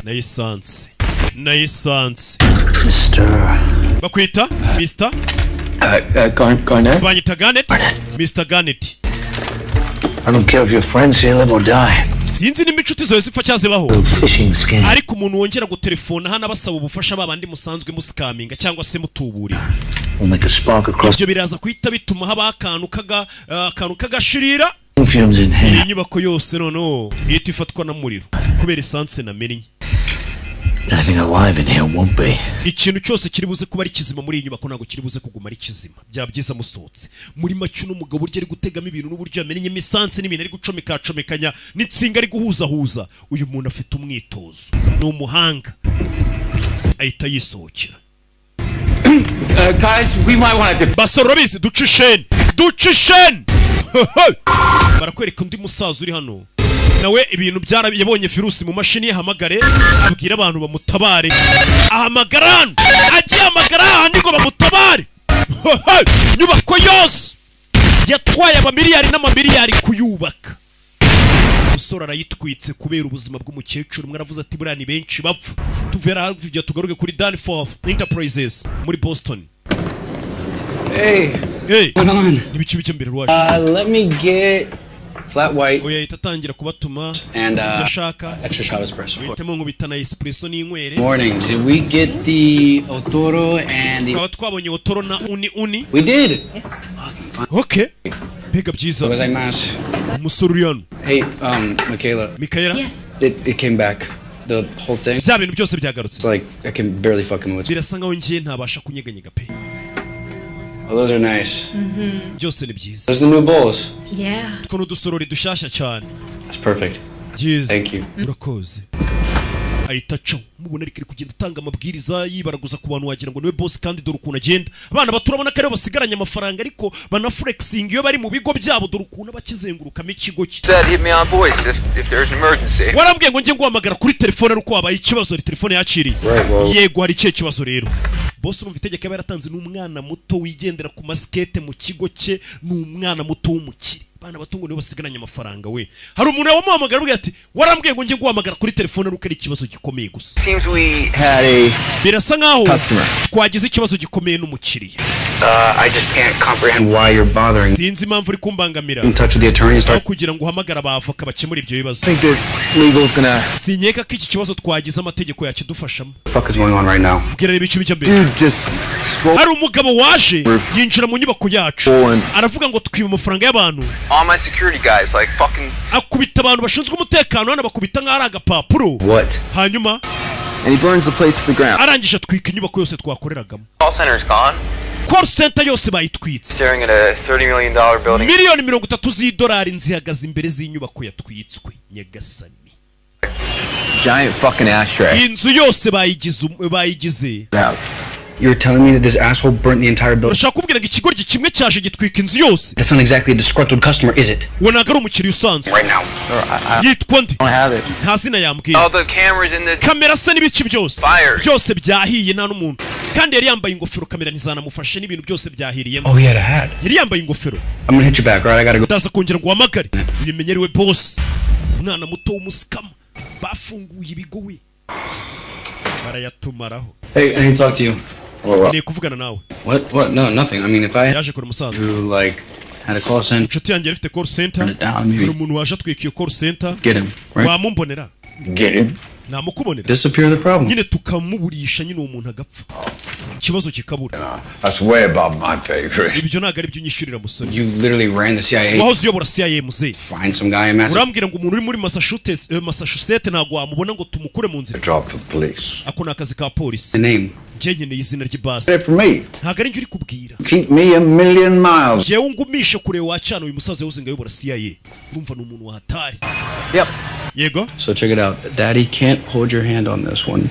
na esanse na esanse. Mr. Bakwita Mr. Garnett? Banyita Garnett, Mr Garnett. I don't care if your friends here live or die. Sinzi nimba inshuti zawe zipfa cyangwa zibaho. Little phishing scam. Ariko umuntu wongera gutelefona hano abasaba ubufasha, babandi musanzwe musikaminga cyangwa se mutuburira, We'll make a spark across ibyo biraza guhita bituma habaho akantu k'agashirira fumes in here. iyi nyubako yose, noneho ihita ifatwa n'umuriro kubera esanse namennye. Anything alive in here won't be. Ikintu cyose kiri buze kuba ari kizima muri iyi nyubako ntabwo kiri buze kuguma ari kizima. Byaba byiza musohotse. Muri make, uno mugabo uburyo ari gutegamo ibintu n'uburyo yamenyemo esanse n'ibintu ari gucomekacomekanya n'insinga ari guhuzahuza, uyu muntu afite umwitozo, ni umuhanga. Ahita yisohokera. Guys, we might want to. Basore, urabizi, duca isheni, duca isheni. Barakwereka undi musaza uri hano nawe, ibintu byara yabonye virusi mu mashini ye. Ahamagare abwira abantu bamutabare. Ahamagara hano, agiye ahamagara ahandi ngo bamutabare. Inyubako yose yatwaye amamiliyari n'amamiliyari kuyubaka, umusore arayitwitse kubera ubuzima bw'umukecuru umwe. Aravuze ati buriya ni benshi bapfa. Tuve hakurya tugaruke kuri Danforth Enterprises muri Boston. Hey, Hey, what's on? N'ibiki bijya mbere rwaje? Let me get flat white Oya, ahita atangira kubatuma and ibyo ashaka. extra shot espresso. Uhitemo nkubita na espresso n'inywere. Morning. Did we get the otoro and the? Tukaba twabonye otoro na uni uni. We did. Yes. Okay, mbega byiza. Gozaimasu. Umusore uri hano. Hey, Michaela. Michaela. Yes. It came back. The whole thing. Bya bintu byose byagarutse. It's like I can barely fucking move. Birasa nkaho ngiye ntabasha kunyeganyega pe. Oh, those are nice. Byose ni byiza. Those are the new bowls. Yeah. Two ni udusorori dushyashya cyane. That's perfect. Byiza. Thank you. Urakoze. Ahita acaho, mubona ariko ari kugenda atanga amabwiriza, yibaraguza ku bantu, wagira ngo niwe boss. Kandi dore ukuntu agenda, abana bato urabona ko aribo basigaranye amafaranga, ariko banaflexing iyo bari mu bigo byabo. Dore ukuntu aba akizengurukamo ikigo cye. Said hit me on voice if there's an emergency. Warambwiye ngo njye nguhamagara kuri telefone ari uko habaye ikibazo. Hari telefone yakiriye? Right, well- Yego, hari ikihe kibazo rero, boss? Urumva itegeko aba yaratanze, ni umwana muto wigendera ku masikete mu kigo cye, ni umwana muto w'umukire. Abana bato ngo nibo basigaranye amafaranga we. Hari umuntu wamuhamagara aramubwira ati warambwiye ngo njye guhamagara kuri telefone ari uko ari ikibazo gikomeye gusa. Seems we had a Birasa nkaho Customer. twagize ikibazo gikomeye n'umukiriya. I just can't comprehend why you're bothering. Sinzi impamvu uri kumbangamira. In touch with the attorney and Aho start. kugira ngo uhamagare abavoka bakemure ibyo bibazo. Think that legal's gonna. Sinkeka ko iki kibazo twagize amategeko yakidufashamo. The fuck is going on right now? Mbwira reba icyo bijya mbere. Dude just Hari umugabo waje yinjira mu nyubako yacu, aravuga ngo twiba amafaranga y'abantu. All my security guys, like fucking. Akubita abantu bashinzwe umutekano hano, bakubita nk'aho ari agapapuro. What? Hanyuma And he burns the place to the ground. Arangije atwika inyubako yose twakoreragamo. Call center's gone. Call center yose bayitwitse. Staring at a $30 million building. Miliyoni 30 z'idolari nzihagaze imbere z'inyubako yatwitswe, nyagasani. Giant fucking ashtray. Inzu yose bayigize Out. You're telling me that this asshole burnt the entire building? Urashaka kumbwira ngo ikigoryi kimwe cyaje gitwika inzu yose? That's not exactly a disgruntled customer, is it? Uwo ntabwo ari umukiriya usanzwe. Right now. Yitwa nde? Don't have it. Nta zina yambwiye. All the cameras in the Kamera se n'ibice byose Fire. byose byahiye, nta n'umuntu, kandi yari yambaye ingofero, kamera ntizanamufashe n'ibintu byose byahiriyemo. Oh, he had a hat. Yari yambaye ingofero. I'm gonna hit you back, right? I gotta go. Ndaza kongera ngo uhamagare. Uyimenyere we boss, umwana muto w'umusikama bafunguye ibigo we barayatumaraho. Hey, I need to talk to you. Nkeneye kuvugana nawe. What? What? No, nothing. I mean, if I Yaje kure umusaza. who like had a call center, Inshuti yanjye yari ifite call center. Turn it down, maybe. Hari umuntu waje atwika iyo call center. Get him, right? Wamumbonera? Get him. Namukubonera. Disappear the problem. Nyine tukamuburisha nyine, uwo muntu agapfa, ikibazo kikabura. That's way above my pay grade. Ibyo ntabwo ari byo unyishyurira, musore. You literally ran the CIA. Wahoze uyobora CIA, muzehe. Find some guy in Massachusetts. Urambwira ngo umuntu uri muri Massachusetts ntabwo wamubona ngo tumukure mu nzira? A job for the police. Ako ni akazi ka polisi. The name. Njye nkeneye izina ry'ibasi. They're for me. Ntabwo ari njye uri kubwira. Keep me a million miles. Njyewe ungumishe kure wacana. Uyu musaza yahoze ngo ayobora CIA, urumva ni umuntu wahatari. Yep. Yego. So check it out. Daddy can't hold your hand on this one.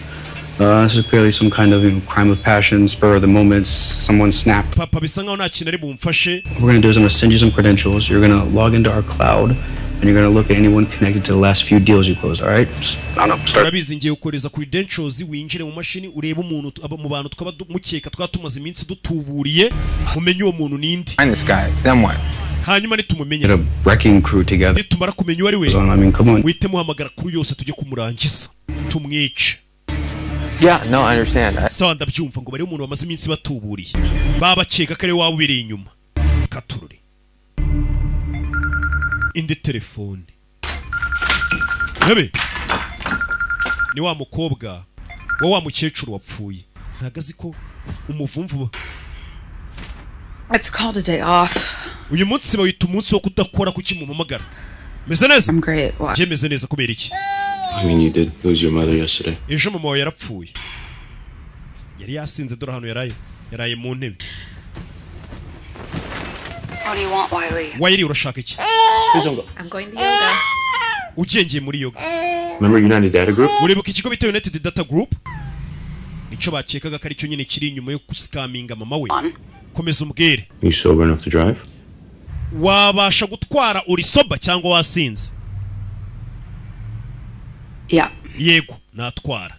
This is clearly some kind of crime of passion, spur of the moment. Someone snapped. Papa, bisa nkaho nta kintu ari bumfashe. What we're gonna do is I'm gonna send you some credentials. You're gonna log into our cloud, and you're gonna look at anyone connected to the last few deals you closed. All right? Just, I don't know. Start. Urabizi, ngiye gukohereza credentials, winjire mu mashini urebe umuntu mu bantu twaba mukeka twaba tumaze iminsi dutuburiye, umenye uwo muntu ninde. Find this guy. Then what? Hanyuma nitumumenya? Get a wrecking crew together. Nitumara kumenya uwo ari we, I mean, come on. wite muhamagara kuri yose tujye kumurangiza tumwice. Yeah, no, I understand. Sawa, ndabyumva. Ngo barebe umuntu bamaze iminsi batuburiye, baba bakeka ko ari we waba ubiri inyuma. Katurore indi telefone ntebe, ni wa mukobwa wa mukecuru wapfuye, ntabwo azi ko umuvumvu. It's called a day off. Uyu munsi bawita umunsi wo kudakora. Kuki mumpamagara? Meze neza. I'm great. Why? Njye meze neza. Kubera iki? I mean, you did lose your mother yesterday. Ejo mama wawe yarapfuye, yari yasinze. Dore ahantu yaraye, yaraye mu ntebe. What do you want, Wiley? Wiley, urashaka iki? Please don't go. I'm going to yoga. Ugengeye muri yoga. Remember United Data Group? Uribuka ikigo bita United Data Group? Nicyo bakekaga ko aricyo nyine kiri inyuma yo gusikaminga mama we. Komeza umbwire. You sober enough to drive? Wabasha gutwara uri sober cyangwa wasinze? Yeah. Yego, natwara.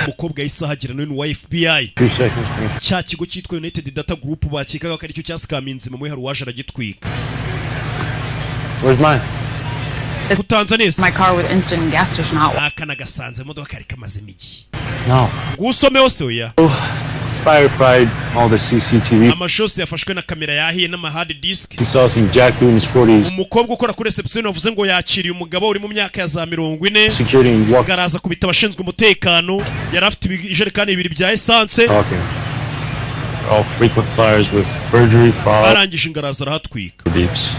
Umukobwa yahise ahagera, nawe ni uwa FBI. 2 seconds, please. Cya kigo cyitwa United Data Group bakekaga ko aricyo cyasikaminze mama we, hari uwaje aragitwika. Where's mine? Kutanza neza. My car with instant gas station hot. Aka nagasanze imodoka kari kamazemo igihe. No. Ngo hose, oya. Firefight all the CCTV. Amashusho yose yafashwe na kamera yahiye n'ama hard disk. He saw some jack dude in his 40s. Umukobwa ukora kuri reception wavuze ngo yakiriye umugabo uri mu myaka ya za 40. Security and walked Araza kubita abashinzwe umutekano, yari afite ibijerekani bibiri bya essence. Talking. All frequent flyers with perjury, fraud, Arangije ingaraza arahatwika. beeps.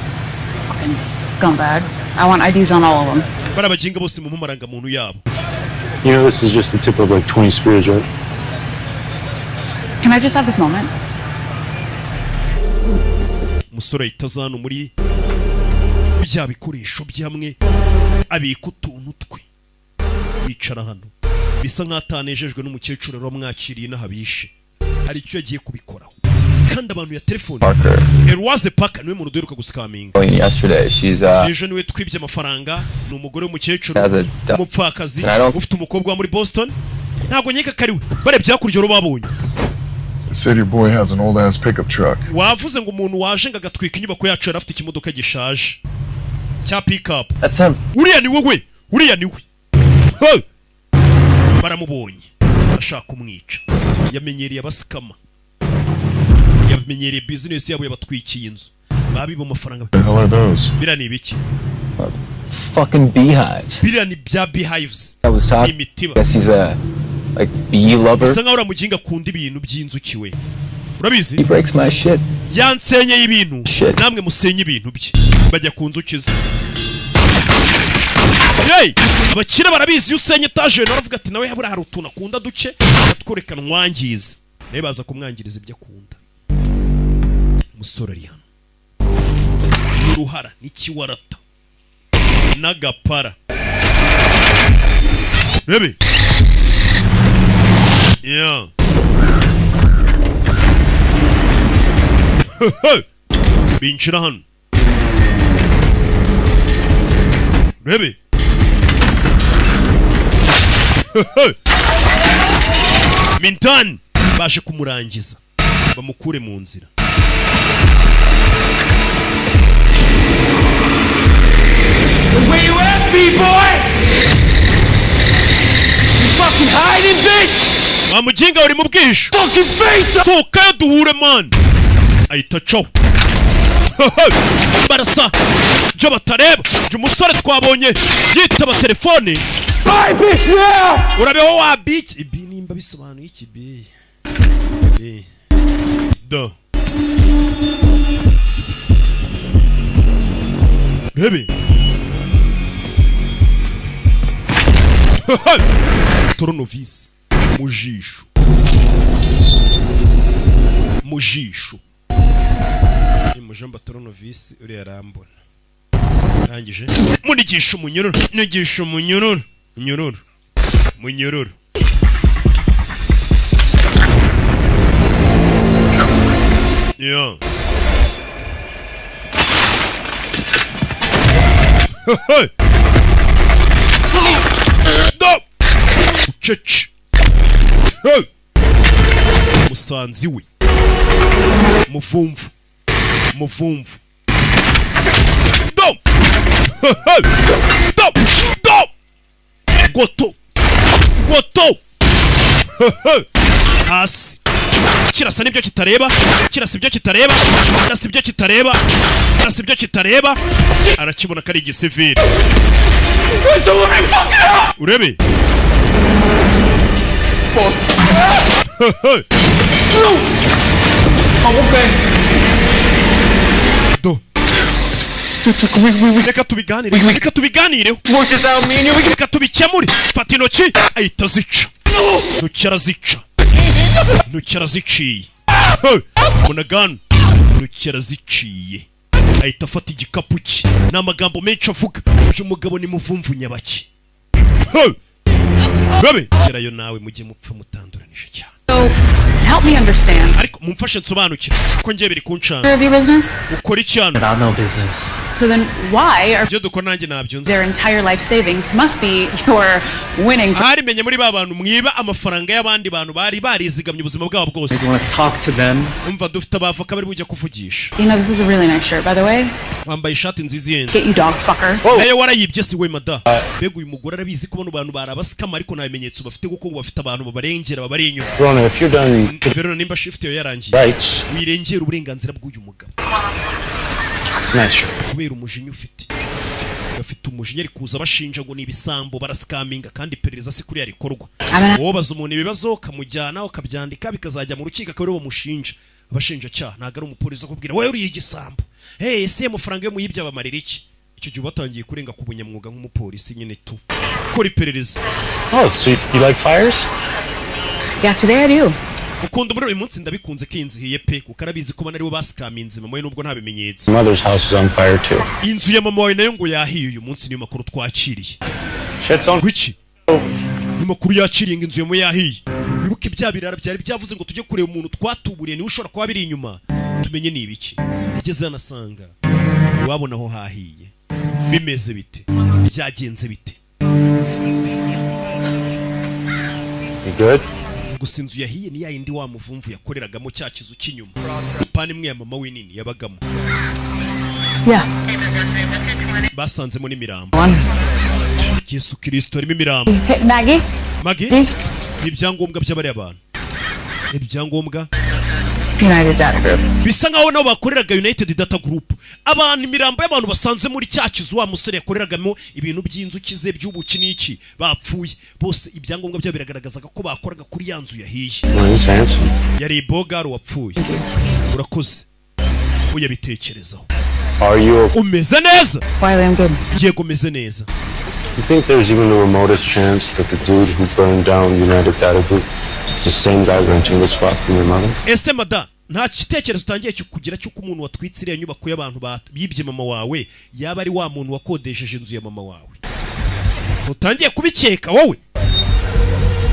Fucking scumbags. I want IDs on all of them. Bari abaginga bose mu marangamuntu yabo. You know, this is just the tip of like 20 spears, right? Can I just have this moment? Umusore ahita aza hano muri bya bikoresho byamwe abika utuntu twe, yicara hano, bisa nk'aho atanejejwe n'umukecuru wari wamwakiriye n'ahabishe. Hari icyo yagiye kubikoraho kandi abantu ya telefone. Parker. Eloise Parker niwe muntu duheruka gusikaminga. Going yesterday. She's Ejo niwe twibye amafaranga. Ni umugore w'umukecuru Has a umupfakazi And I don't- ufite umukobwa wa muri Boston. Ntabwo nkeka ko ari we, barebye hakurya rero babonye. The city boy has an old ass pickup truck. Wavuze ngo umuntu waje ngo agatwika inyubako yacu yari afite ikimodoka gishaje cya pickup. That's him. Uriya ni wowe, uriya ni we. Hey! Baramubonye, ashaka kumwica. Yamenyereye abasikama, yamenyereye business yabo, yabatwikiye inzu, babiba amafaranga. The hell are those? Biriya ni ibiki? Fucking beehives. Biriya ni bya beehives. I was talking. Imitiba. Guess he's a like bee lover. Bisa nkaho uriya muginga akunda ibintu by'inzuki we, urabizi? He breaks my shit. Yansenyeye ibintu, namwe musenye ibintu bye. Bajya ku nzuki ze. Hey! Abakire barabizi, iyo usenye etaje nawe aravuga ati nawe habura hari utuntu akunda duke, atwereka nwangiza, nawe baza kumwangiriza ibyo akunda. Umusore ari hano n'uruhara n'ikiwarata n'agapara, rebe, yeah. Binjira hano, rebe. Mintan baje kumurangiza, bamukure mu nzira. Where you at, B-boy? You fucking hiding, bitch? Wa mujinga, uri mu bwihisho? Fucking face! Sohokayo duhure, man. Ahita acaho, barasa ibyo batareba. Uyu musore twabonye yitaba telefone. Bye, bitch, now! Urabeho wa bitch. Ibi nimba bisobanuye iki? B B D, rebe, tournevis mu jisho, mu jisho nimujomba tournevis, uriya arambona. Arangije munigisha umunyururu, nigisha umunyururu, munyururu, munyururu. Yeah. No! Bucece. Hey! Musanzi we muvumvu, muvumvu, do do do, goto goto hasi, kirasa n'ibyo kitareba, kirasa ibyo kitareba, kirasa ibyo kitareba, kirasa ibyo kitareba. Arakibona ko ari igisivili, urebe. Do, reka tubiganire, reka tubiganireho, reka tubikemure. Fata intoki, ahita azica intoki, arazica intoki, araziciye munagana intoki, araziciye. Ahita afata igikapu cye. Ni amagambo menshi avuga. Uyu mugabo ni muvumvu nyabaki. Babe gerayo nawe mujye mupfa mutanduranije cyane. So, help me understand. Ariko mumfashe nsobanukire ko ngiye biri kuncanga. Of your business? Ukora iki hano? About no business. So then why are Ibyo dukora nanjye ntabyo nzi. their entire life savings must be your winning? Ahari menye muri ba bantu mwiba amafaranga y'abandi bantu bari barizigamye ubuzima bwabo bwose. You want to talk to them? Umva, dufite abavoka bari bujya kuvugisha. You know, this is a really nice shirt, by the way. Wambaye ishati nziza ihenze. Get you, dog fucker. Nayo warayibye si we mada? Mbega uyu mugore arabizi ko bano bantu bari abasikama, ariko nta bimenyetso bafite kuko ngo bafite abantu babarengera babari inyuma. Verona, if you're done Verona, nimba shift yawe yarangiye, rights, wirengera uburenganzira bw'uyu mugabo. It's a nice shirt. Kubera umujinya ufite, gafite umujinya, ari kuza bashinja ngo ni ibisambo, barasikaminga, kandi iperereza si kuriya rikorwa. Wowe baza umuntu ibibazo, ukamujyana, ukabyandika, bikazajya mu rukiko, akaba aribo bamushinja, abashinjacyaha. Ntabwo ari umupolisi ukubwira wowe uriye igisambo. Hey, ese amafaranga yo muyibye abamarira iki? Icyo gihe uba watangiye kurenga ku bunyamwuga nk'umupolisi nyine tu kora iperereza. Oh, so you like fires? Yeah, today I do. Ukunda umuriro uyu munsi? Ndabikunze ko iyi nzu ihiye pe, kuko arabizi ko bana aribo basikaminze mama we nubwo nta bimenyetso. Mother's house is on fire too. Inzu ya mama wawe nayo ngo yahiye uyu munsi, niyo makuru twakiriye. Shit's on. Wiki niyo makuru yakiriye ngo inzu ya mama yahiye. Wibuke bya birara byari byavuze ngo tujye kureba umuntu twatuburiye, niwe ushobora kuba biri inyuma, tumenye ni ibiki. Yageze hano asanga iwabona aho hahiye. Bimeze bite? Byagenze bite? You good? Gusa inzu yahiye ni ya yindi wa muvumvu yakoreragamo, cya kizu cy'inyuma, pani imwe ya mama we nini yabagamo. Yeah. Basanzemo n'imirambo. Yesu Kirisito, harimo imirambo. Hey, Maggie? Maggie, ni ibyangombwa by'abariya bantu, ibyangombwa United Data Group. Bisa nkaho nabo bakoreraga United Data Group. Abantu, imirambo y'abantu basanze muri cya kizu wa musore yakoreragamo ibintu by'inzuki ze, by'ubuki n'iki, bapfuye bose, ibyangombwa byabo biragaragazaga ko bakoraga kuri ya nzu yahiye. Well, he's handsome. Yari bogari wapfuye. Urakoze uyabitekerezaho. Are you okay? Umeze neza? Wiley, I'm good. Yego, umeze neza. You think there's even the remotest chance that the dude who burned down United Data Group is the same guy renting the spot from your mother? Ese mada, nta gitekerezo utangiye cyo kugira cy'uko umuntu watwitse iriya nyubako y'abantu bibye mama wawe yaba ari wa muntu wakodesheje inzu ya mama wawe? Utangiye kubikeka wowe?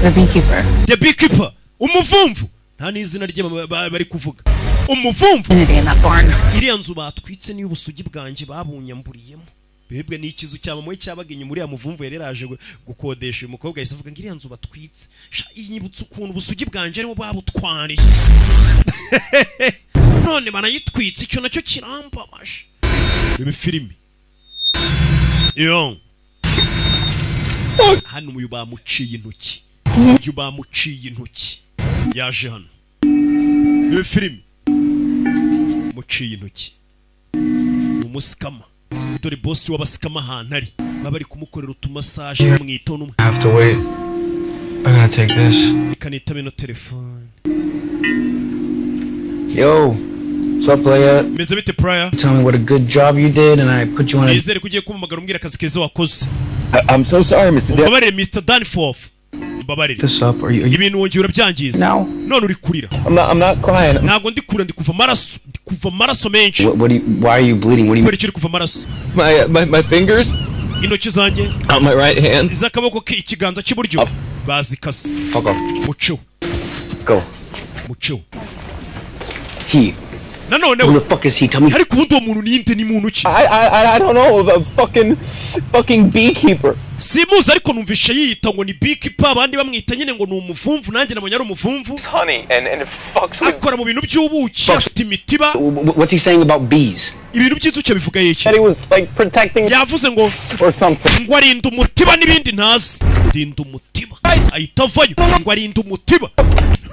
The beekeeper. The beekeeper, umuvumvu, nta n'izina rye bari kuvuga, umuvumvu. Unity in that barn. Iriya nzu batwitse niyo ubusugi bwanjye babunyamburiyemo. Bebwe ni ikizu cya mama we cyabaga inyuma. Uriya muvumvu yari yaraje gukodesha uyu mukobwa, yahise avuga ngo iriya nzu batwitse sha, inyibutsa ukuntu ubusugi bwanjye aribo babutwariye, none barayitwitse, icyo nacyo kirambabaje. Ibi filimi yo hano, uyu bamuciye intoki, uyu bamuciye intoki, yaje hano. Ibi filimi, muciye intoki, ni umuscammer. Dore bosi w'abascammer ahantu ari, baba bari kumukorera utumassage, bamwitaho n'umwe. I have to wait. I gotta take this. Reka nitabe no telefone. Yo, what's up, Leah? Meze bite, Priya? Tell me what a good job you did, and I put you on a. Nizere ko ugiye kumpamagara umbwira akazi keza wakoze. I'm so sorry, Mr. Dan. Mbabarire, Mr. Danforth, mbabarire. This up? Are you Ibintu wongeye urabyangiza. Now? None uri kurira. I'm not crying. Ntabwo ndi kurira, ndi kuva amaraso, ndi kuva amaraso menshi. What do you? Why are you bleeding? What do you Kubera iki uri kuva amaraso? My fingers Intoki zanjye on my right hand. iz'akaboko ke, ikiganza cy'iburyo bazikase. Fuck off. Muceho. Go. Muceho. He. Nanone Who we. the fuck is he? Tell me. Ariko ubundi uwo muntu ninde? Ni muntu ki? I don't know, a fucking beekeeper. Simuzi, ariko numvishe yiyita ngo ni beekeeper, abandi bamwita nyine ngo ni umuvumvu. Nanjye nabonye ari umuvumvu. Honey, and it fucks with Akora mu bintu by'ubuki, afite imitiba. What's he saying about bees? Ibintu by'inzuki bivuga iki? Said he was like protecting Yavuze ngo or something. ngo arinda umutiba n'ibindi ntazi. Rinda umutiba, ahita avayo, ngo arinda umutiba.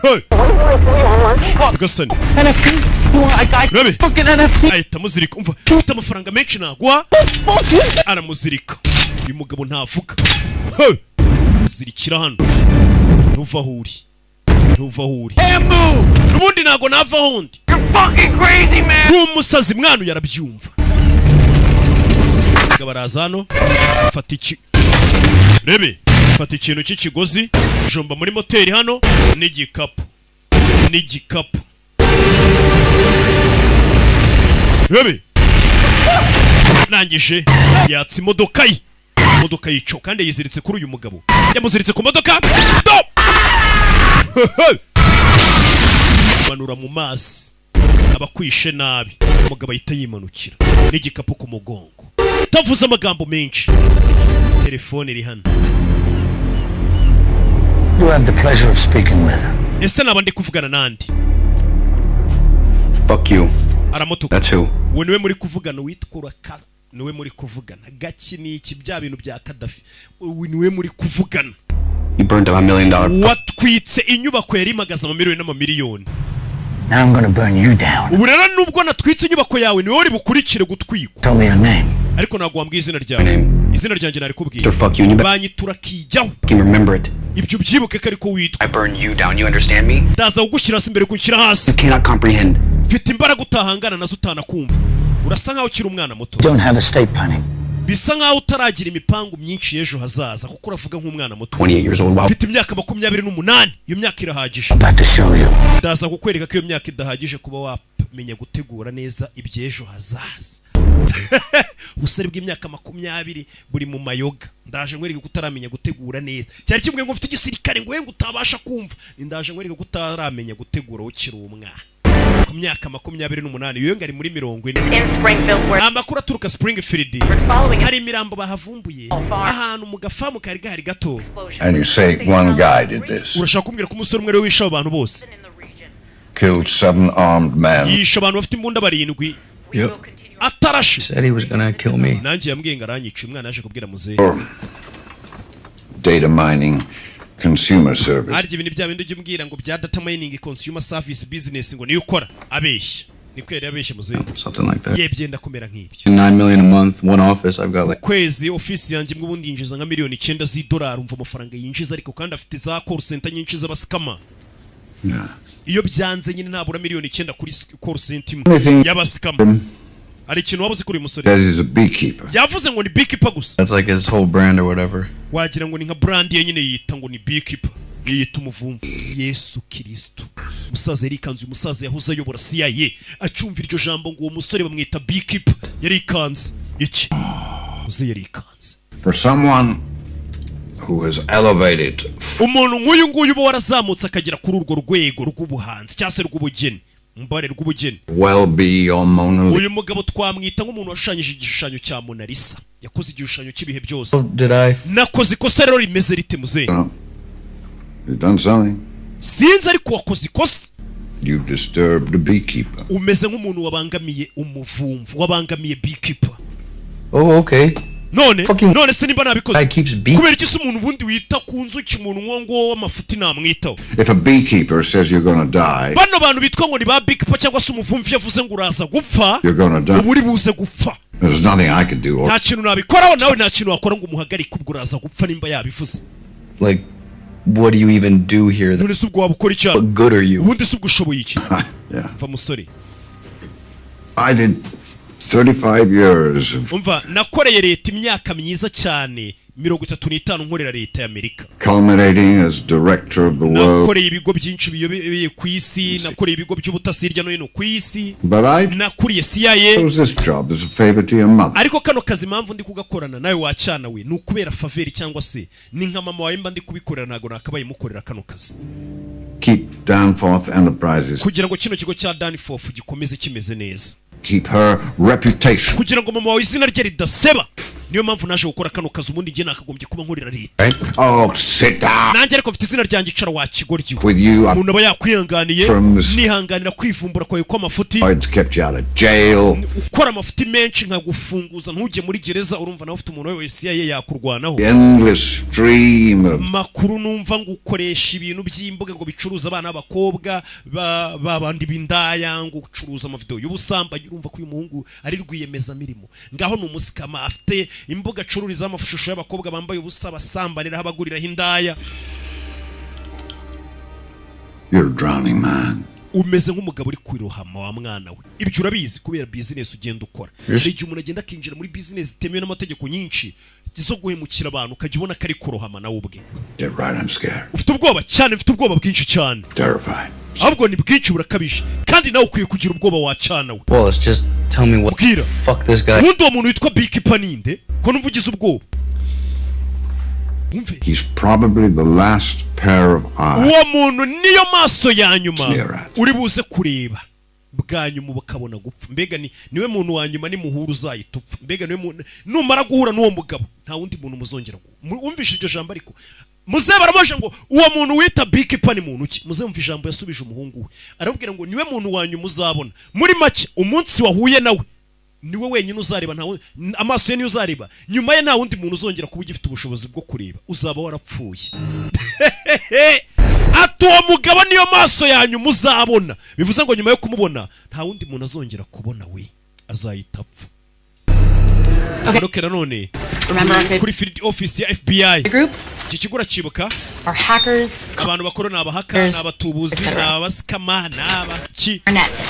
Hey! Nyagasani. NFTs? You want? I got Rabe. fucking NFT. Ahita amuzirika. Umva, ufite amafaranga menshi naguha. Aramuzirika. Uyu mugabo ntavuga. Hey! Muzirikira hano. Ntuva aho uri, ntuva aho uri. N'ubundi ntabwo nava aho undi. Fucking crazy, man. Ni umusazi mwana uyu, arabyumva. Umugabo araza hano, fata iki rebe, fata ikintu cy'ikigozi, jomba muri moteri hano n'igikapu, n'igikapu rebe. Rangije yatsa imodoka ye, imodoka yico kandi yiziritse kuri uyu mugabo, yamuziritse ku modoka. Do manura mu mazi abakwishe nabi. Umugabo ahita yimanukira n'igikapu ku mugongo, utavuze amagambo menshi. Telefone iri hano. You have the pleasure of speaking with. Ese naba ndi kuvugana nandi? Fuck you. Aramutuka. That's who. Uwo niwe muri kuvugana, witwa Uraka niwe muri kuvugana. Gaki ni iki, bya bintu bya Kadafi, uyu niwe muri kuvugana. You burned down $1 million. Watwitse inyubako yari imagaze amamiliyoni n'amamiliyoni. Now I'm gonna burn you down. Ubu rero nubwo natwitse inyubako yawe, niwe uri bukurikire gutwikwa. Tell me your name. Ariko ntabwo wambwiye izina ryawe. Izina ryanjye narikubwiye. Mr. Fuck you, and you better Banyitura kijyaho. fucking remember it. Ibyo ubyibuke ko ariko witwa. I burn you down. You understand me? Ndaza kugushyira hasi mbere kunshyira hasi. You cannot comprehend. Mfite imbaraga utahangana nazo, utanakumva. Urasa nkaho ukiri umwana muto. Don't have estate planning. Bisa nkaho utaragira imipangu myinshi y'ejo hazaza, kuko uravuga nk'umwana muto. 28 years old. Wow. Mfite imyaka 28, iyo myaka irahagije. About to show you. Ndaza kukwereka ko iyo myaka idahagije kuba wamenya gutegura neza iby'ejo hazaza. Ubusore bw'imyaka 20 buri mu mayoga. Ndaje nkwereka ko utaramenya gutegura neza. Cyari kimwe ngo mfite igisirikare ngo ngo utabasha kumva. Ni ndaje nkwereka ko utaramenya gutegura ukiri umwana ku myaka 28, iyo ngo ari muri 40. In Springfield, where Amakuru aturuka Springfield, hari imirambo bahavumbuye ahantu mu gafamu kari gahari gato. And you say one guy did this. Urashaka kumbwira ko umusore umwe ariwe wishe abo bantu bose? Killed seven armed men. Yishe abantu bafite imbunda barindwi Yep. atarashe. Said he was gonna kill me. Nanjye yambwiye ngo aranyica. Umwana yaje kubwira muzehe. Data mining Consumer Service. Harya ibintu bya bindi ujya umbwira ngo bya data mining consumer service business, ngo niyo ukora? Abeshya, niko yari yabeshye muzehe. Something like that. Ye, byenda kumera nk'ibyo. 9 million a month, one office. I've got like Kwezi ofisi yanjye imwe ubundi yinjiza nka miliyoni 9 z'idolari. Umva amafaranga yinjiza, ariko kandi afite za call center nyinshi z'abasikama. Iyo byanze nyine ntabura miliyoni 9 kuri call center imwe Anything y'abasikama. Hari ikintu waba uzi kuri uyu musore? That is a beekeeper. Yavuze ngo ni beekeeper gusa. That's like his whole brand or whatever. Wagira ngo ni nka brand ye nyine, yita ngo ni beekeeper, yiyita umuvumvu. Yesu Kristo, umusaza yarikanze. Uyu musaza yahoze ayobora CIA, acyumva iryo jambo ngo uwo musore bamwita beekeeper, yarikanze. Iki muze yarikanze. For someone who has elevated Umuntu nk'uyu nguyu uba warazamutse akagera kuri urwo rwego rw'ubuhanzi cyangwa se rw'ubugeni, mbare rw'ubugeni, well beyond Mona Lisa. uyu mugabo twamwita nk'umuntu washushanyije igishushanyo cya Mona Lisa, yakoze igishushanyo cy'ibihe byose. Did I? Nakoze ikosa rero rimeze rite, muzehe? You've done something. Sinzi, ariko wakoze ikosa. You've disturbed the beekeeper. Umeze nk'umuntu wabangamiye umuvumvu, wabangamiye beekeeper. Oh, okay. None se nimba nabikoze, Guy keeps bee. kubera iki se umuntu ubundi wita ku nzuki, umuntu nk'uwo nguwo w'amafuti namwitaho? If a beekeeper says you're gonna die, Bano bantu bitwa ngo ni ba beekeeper cyangwa se umuvumvu yavuze ngo uraza gupfa, you're gonna die. uba uri buze gupfa. There's nothing I can do. Nta kintu nabikoraho, nawe nta kintu wakora ngo umuhagarike, ubwo uraza gupfa nimba yabivuze. Like, what do you even do here? None se ubwo waba ukora icyaha? What good are you? Ubundi se ubwo ushoboye iki? Yeah. Mva musore. I did 35 years of Umva, nakoreye leta imyaka myiza cyane, 35 nkorera leta y'Amerika, culminating as director of the world. nakoreye ibigo byinshi biyobeye ku isi, nakoreye ibigo by'ubutasi hirya no hino ku isi, But I nakuriye CIA. chose this job as a favor to your mother. Ariko kano kazi, impamvu ndi kugakorana nawe wacana we, ni ukubera favor cyangwa se ni nka mama wawe mba ndi kubikorera. Ntabwo nakabaye mukorera kano kazi. Keep Danforth Enterprises, Kugira ngo kino kigo cya Danforth gikomeze kimeze neza, keep her reputation. kugira ngo mama wawe izina rye ridaseba, niyo mpamvu naje gukora kano kazi. Ubundi njye nakagombye kuba nkorera leta. Oh, sit down. Nanjye ariko mfite izina ryanjye. Icara wakigoryi. With you, Umuntu aba yakwihanganiye, From the- nihanganira kwivumbura kwawe kw'amafuti. I'd kept you out of jail. Ukora amafuti menshi nkagufunguza ntujye muri gereza. Urumva nawe ufite umuntu wese CIA yakurwanaho. The endless stream of Makuru numva ngo ukoresha ibintu by'imbuga ngo bicuruza abana b'abakobwa babandi b'indaya, ngo ucuruza amavideo y'ubusambanyi. Urumva ko uyu muhungu ari rwiyemezamirimo, ngaho ni umusikama, afite imbuga acururizaho amashusho y'abakobwa bambaye ubusa, basambaniraho, abaguriraho indaya. You're a drowning man. Umeze nk'umugabo uri kwirohama wa mwana we, ibyo urabizi kubera business ugenda ukora. Yes. Hari igihe umuntu agenda akinjira muri business zitemewe n'amategeko nyinshi zo guhemukira abantu, ukajya ubona ko ari kurohama nawe ubwe. Get right, I'm scared. Ufite ubwoba cyane, mfite ubwoba bwinshi cyane. Terrified. Ahubwo ni bwinshi burakabije, kandi nawe ukwiye kugira ubwoba wacana we. Wallace, just tell me what the fuck this guy. Ubundi uwo muntu witwa beekeeper ninde, ko numva ugize ubwoba? Wumve. He's probably the last pair of eyes. Uwo muntu niyo maso ya nyuma Sneer. uri buze kureba bwa nyuma bakabona gupfa. Mbega ni niwe muntu wa nyuma nimuhura uzahita upfa. Mbega niwe muntu, numara guhura n'uwo mugabo nta wundi muntu muzongera wumvishe iryo jambo. Ariko muze baramuje ngo uwo muntu wita beekeeper ni muntu ki? Muze mumva ijambo yasubije umuhungu we, aramubwira ngo niwe muntu wa nyuma uzabona. Muri make, umunsi wahuye nawe niwe wenyine uzareba, nta wundi, amaso ye niyo uzareba. Nyuma ye nta wundi muntu uzongera kuba ugifite ubushobozi bwo kureba, uzaba warapfuye. Ati uwo mugabo niyo maso ya nyuma uzabona, bivuze ngo nyuma yo kumubona nta wundi muntu azongera kubona, we azahita apfa. Tugaruke nanone Remember our favorite kuri field office ya FBI. group? Iki kigo urakibuka? Our hackers, Abantu bakora ni abahaka, ni abatubuzi, etc. ni abasikama, ni abaki. Arnett.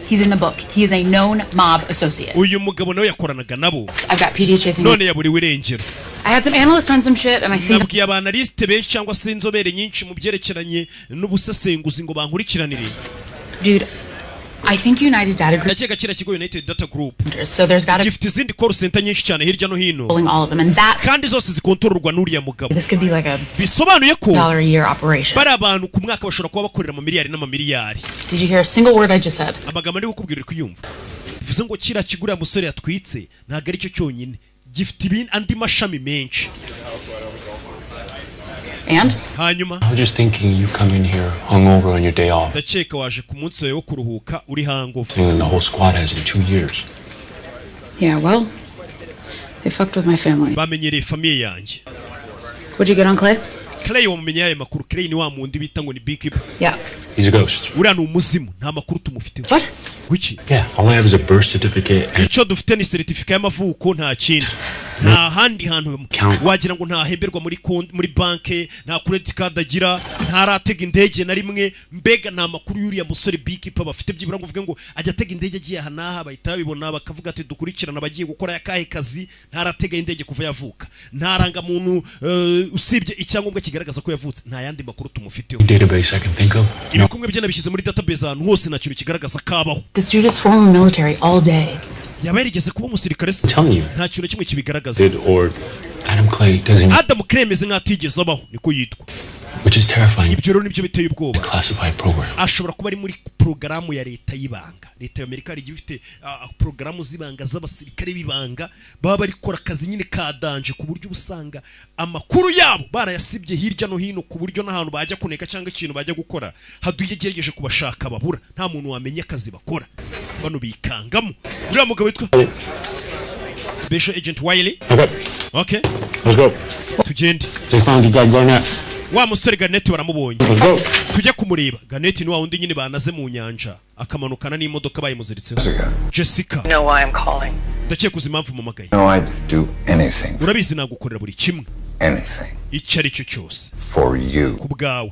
He's in the book. He is a known mob associate. Uyu mugabo nawe yakoranaga nabo. I've got PD chasing me. None yaburiwe irengero. I had some analysts run some shit, and I think Nabwiye aba analyste benshi cyangwa se inzobere nyinshi mu byerekeranye n'ubusesenguzi ngo bankurikiranire. Dude, I think United Data Group. Ndakeka kiriya kigo United Data Group So there's gotta gifite izindi call center nyinshi cyane hirya no hino, pulling all of them, and that kandi zose zikontororwa n'uriya mugabo. this could be like a Bisobanuye ko dollar a year operation. bari abantu ku mwaka bashobora kuba bakorera amamiliyari n'amamiliyari. Did you hear a single word I just said? Amagambo ndi kukubwira uri kuyumva? Bivuze ngo kiriya kigo uriya musore yatwitse ntabwo ari cyo cyonyine gifite andi mashami menshi. And? Hanyuma? I was just thinking you come in here hungover on your day off. Ndakeka waje ku munsi wawe wo kuruhuka uri hangover. Thing the whole squad has in 2 years. Yeah, well, they fucked with my family. Bamenyereye famille yanjye. What'd you get on Clay? Clay wamumenye ayo makuru? Clay ni wa mundi bita ngo ni beekeeper. Yeah. He's a ghost. Uriya ni umuzimu, nta makuru tumufiteho. What? Wiki? Yeah, all I have is a birth certificate and Icyo dufite ni seritifika y'amavuko, nta kindi, nta handi hantu wagira ngo ntahemberwa muri banke, nta credit card agira, ntaratega indege na rimwe. Mbega nta makuru y'uriya musore beekeeper bafite. Byibura ngo uvuge ngo ajya atega indege agiye aha n'aha, bahita babibona bakavuga ati dukurikirana abagiye gukora akahe kazi. Ntaratega indege kuva yavuka, nta rangamuntu, usibye icyangombwa kigaragaza ko yavutse, nta yandi makuru tumufiteho. database I can think of. Ibikumwe bye nabishyize muri database ahantu hose, nta kintu kigaragaza kabaho. This dude is former military all day. Yaba yarigeze kuba umusirikare se? Telling you. Nta kintu na kimwe kibigaragaza. Did or Adam Clay doesn't, Adam Clay ameze nk'aho atigeze abaho, niko yitwa. which is terrifying. Ibyo rero nibyo biteye ubwoba. Classified program. Ashobora kuba ari muri porogaramu ya leta y'ibanga. Leta ya Amerika hari igihe ifite porogaramu z'ibanga z'abasirikare b'ibanga baba bari gukora akazi nyine ka danger, ku buryo uba usanga amakuru yabo barayasibye hirya no hino, ku buryo n'ahantu bajya kuneka cyangwa ikintu bajya gukora haduye igerageje kubashaka babura, nta muntu wamenya akazi bakora. Bano bikangamo uriya mugabo witwa Special Agent Wiley. Okay, okay. let's go. Tugende. They found the guy Garnett. Wa musore Garnett baramubonye. Let's go. Tujye kumureba. Garnett ni wa wundi nyine banaze mu nyanja akamanukana n'imodoka bayimuziritseho. Jessica. You know why I'm calling. Ndakeka uzi impamvu mpamagaye. No, I'd do anything, Urabizi nagukorera buri kimwe, anything icyo ari cyo cyose for you. ku bwawe.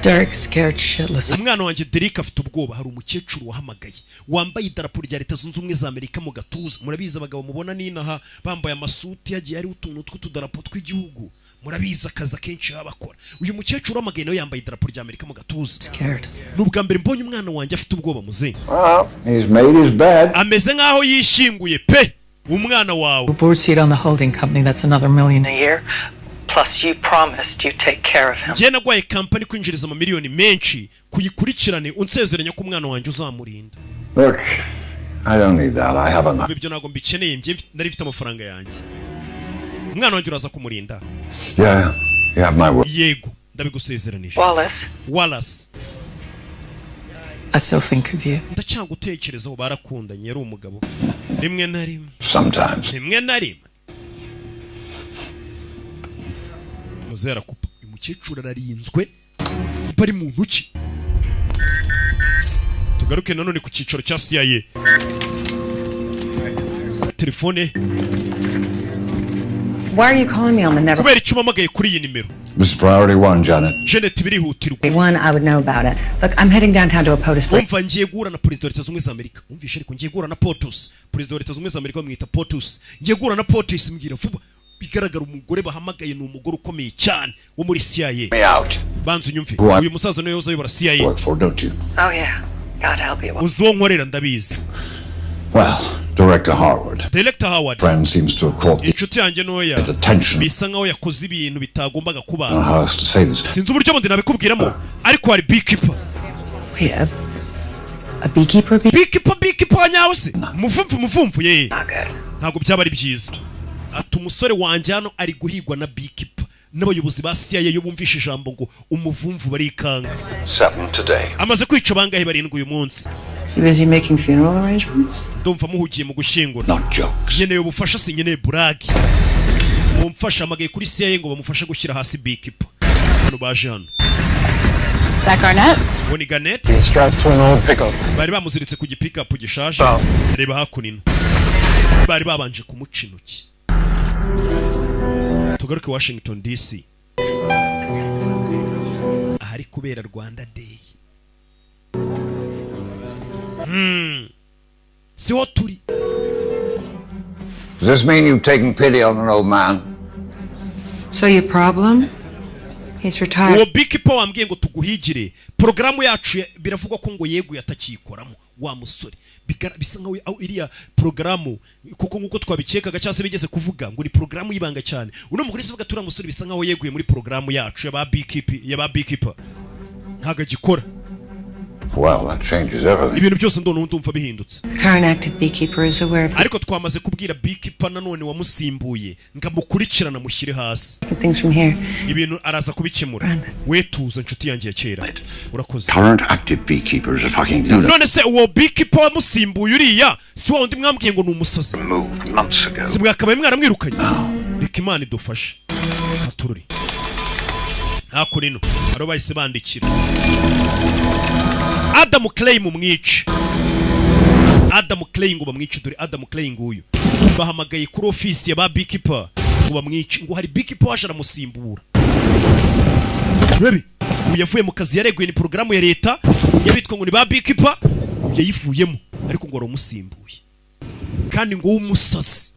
Derek's scared shitless. Umwana wanjye Derek afite ubwoba. Hari umukecuru wahamagaye wambaye idarapo rya Leta Zunze Ubumwe za Amerika mu gatuza. Murabizi abagabo mubona n'inaha bambaye amasuti yagiye hariho utuntu tw'utudarapo tw'igihugu, murabizi akazi akenshi baba bakora. Uyu mukecuru uhamagaye nawe yambaye idarapo rya Amerika mu gatuza. Scared. Ni ubwa mbere mbonye umwana wanjye afite ubwoba, muzehe. Well, he's made his bed. Ameze nk'aho yishyinguye pe umwana wawe. Board seat on the holding company, that's another million a year. Plus, you promised you'd take care of him. Njye nagwaye kampani kwinjiriza amamiliyoni menshi kuyikurikirane, unsezeranya ko umwana wanjye uzamurinda. Look, I don't need that. I have enough. Ibyo ntabwo mbikeneye, njye nari mfite amafaranga yanjye. Umwana wanjye uraza kumurinda? Yeah, you have my word. Yego, ndabigusezeranije. Wallace, Wallace. I still think of you. Ndacyagutekerezaho. Barakundanye, yari umugabo rimwe na rimwe. Sometimes. Rimwe na rimwe muzehe arakupa. Uyu mukecuru ararinzwe, bari mu ntoki. Tugaruke nanone ku cyicaro cya CIA. Telefone. Why are you calling me on the never? Kubera icyo umpamagaye kuri iyi nimero? This is priority one, Janet. Janet, birihutirwa. One, I would know about it. Look, I'm heading downtown to a POTUS break. Umva, ngiye guhura na perezida wa Leta Zunze Ubumwe za Amerika. Umvishe ariko, ngiye guhura na POTUS, perezida wa Leta Zunze Ubumwe za Amerika bamwita POTUS. Ngiye guhura na POTUS, mbwira vuba. Bigaragara umugore bahamagaye ni umugore ukomeye cyane wo muri CIA. Me out. Banza unyumve. Who I Uyu musaza niwe uza uyobora CIA. work for, don't you? Oh, yeah. God help you. Uzi uwo nkorera, ndabizi. Well, Director Harwood. Director Howard. Friend seems to have caught the Inshuti yanjye ntoya attention. bisa nkaho yakoze ibintu bitagombaga kuba. I don't know how else to say this. Sinzi uburyo bundi nabikubwiramo, ariko hari beekeeper. Wait, a beekeeper? Beekeeper, beekeeper wa nyawe se, umuvumvu, umuvumvu ye. Ntabwo byaba ari byiza. Ati umusore wanjye hano ari guhigwa na beekeeper. N'abayobozi ba CIA iyo bumvishe ijambo ngo umuvumvu barikanga. Seven today. Amaze kwica bangahe? Barindwi uyu munsi. You busy making funeral arrangements? Ndumva muhugiye mu gushyingura. Not jokes. Nkeneye ubufasha, si nkeneye burage. Mumfashe, amagaye kuri CIA ngo bamufashe gushyira hasi beekeeper. Hano baje hano. Is that Garnett? Ngo ni Garnett. He's strapped to an old pickup. Bari bamuziritse ku gipikapu gishaje. Reba hakuno, bari babanje kumuca intoki. Tugaruke Washington DC ahari kubera Rwanda Day. Siho turi. Does this mean you've taken pity on an old man? So your problem? He's retired. Uwo beekeeper wambwiye ngo tuguhigire porogaramu yacu biravugwa ko ngo yeguye atakiyikoramo wa musore. Bisa nkaho aho iriya porogaramu, kuko nkuko twabikekaga cyangwa se bigeze kuvuga ngo ni porogaramu y'ibanga cyane. Uno mugore se avuga ati uriya musore bisa nkaho yeguye muri porogaramu yacu y'aba beekeeper, ntabwo agikora. Well, that changes everything. Ibintu byose ndumva bihindutse. The current active beekeeper is aware of Ariko twamaze kubwira beekeeper nanone wamusimbuye ngo amukurikirane amushyire hasi. the things from here. Ibintu araza kubikemura. We tuza, inshuti yanjye ya kera, urakoze. Current active beekeeper is a fucking lunatic. None se uwo beekeeper wamusimbuye uriya si wa wundi mwambwiye ngo ni umusazi? Moved months ago. Si mwakabaye mwaramwirukanye? Reka Imana idufashe. Katururi Hakuno haro bahise bandikira Adam Clay mu mwice, Adam Clay ngo bamwice. Dore Adam Clay nguyu, bahamagaye kuri ofisi ya ba Beekeeper ngo bamwice, ngo hari Beekeeper waje aramusimbura. Rebe uyu yavuye mu kazi, yareguye. Ni porogaramu ya leta yabitwa ngo ni ba Beekeeper, yayivuyemo ariko ngo aramusimbuye kandi ngo w'umusazi.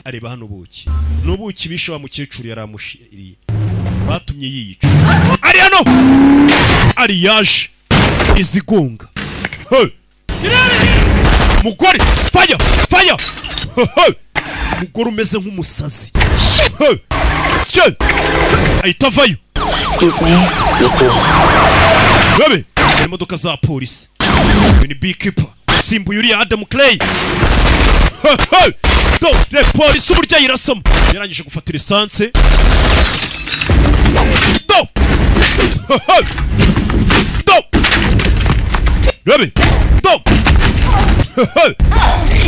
Areba hano ubuki, ni ubuki bishe wa mukecuru yari amushiriye, batumye yiyica. Ari hano, ari yaje izigunga. Hey! Mugore, fire, fire! Hey! Mugore umeze nk'umusazi. Hey! Sike! Ahita avayo. Excuse me. Babe, hari imodoka za polisi. Uyu ni Beekeeper simbuye uriya Adam Clay. Hey, hey! Dore polisi uburyo ayirasamo, yarangije gufatira esanse. Do! Hey, hey! Do! Rebe! Do! Hey, hey!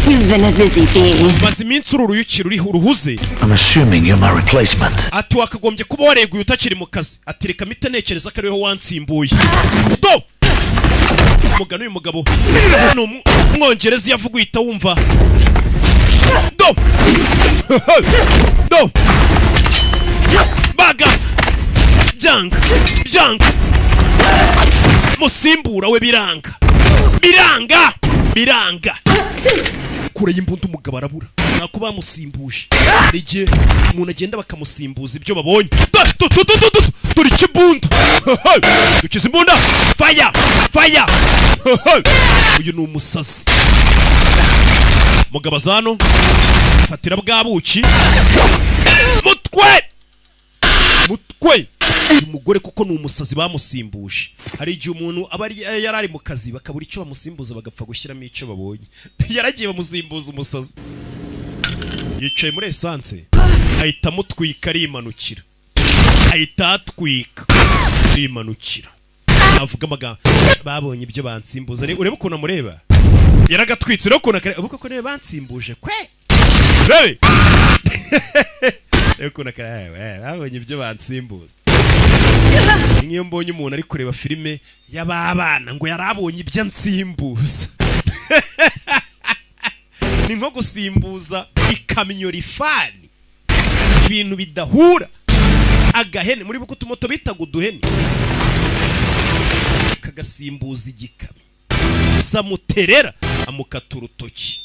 You've been a busy bee. Maze iminsi uru ruyuki ruriho uruhuze. I'm assuming you're my replacement. Ati wakagombye kuba wareguye utakiri mu kazi. Ati reka mpite ntekereza ko ariwe wansimbuye. Do! Mugani uyu mugabo ni umwongereza, iyo avuga uhita wumva. Do! Do! Baga! Byanga! Byanga! Musimbura we biranga! Biranga! Biranga! Kure y'imbunda umugabo arabura, nako bamusimbuje. Hari igihe umuntu agenda bakamusimbuza ibyo babonye. Dore ikibunda, dukiza imbunda, fire, fire! Uyu ni umusazi. Mugabo azano fatira bwa buki mutwe mutwe uyu mugore kuko ni umusazi bamusimbuje. Hari igihe umuntu aba yari ari mu kazi bakabura icyo bamusimbuza, bagapfa gushyiramo icyo babonye. Yaragiye bamusimbuza umusazi. Yicaye muri esanse ahita amutwika, arimanukira, ahita atwika arimanukira. Avuga amagambo, babonye ibyo bansimbuza. Urebe ukuntu amureba, yaragatwitse. Urebe ukuntu akareba, ubu koko niwe bansimbuje kwe. Rebe, urebe ukuntu akareba, babonye ibyo bansimbuza. Ni nk'iyo mbonye umuntu ari kureba filime y'ababana ngo yarabonye ibyo ansimbuza, ni nko gusimbuza ikamyo rifani, ibintu bidahura. Agahene muri buko utumoto bitaga uduhene kagasimbuza igikamyo. Samuterera amukata urutoki,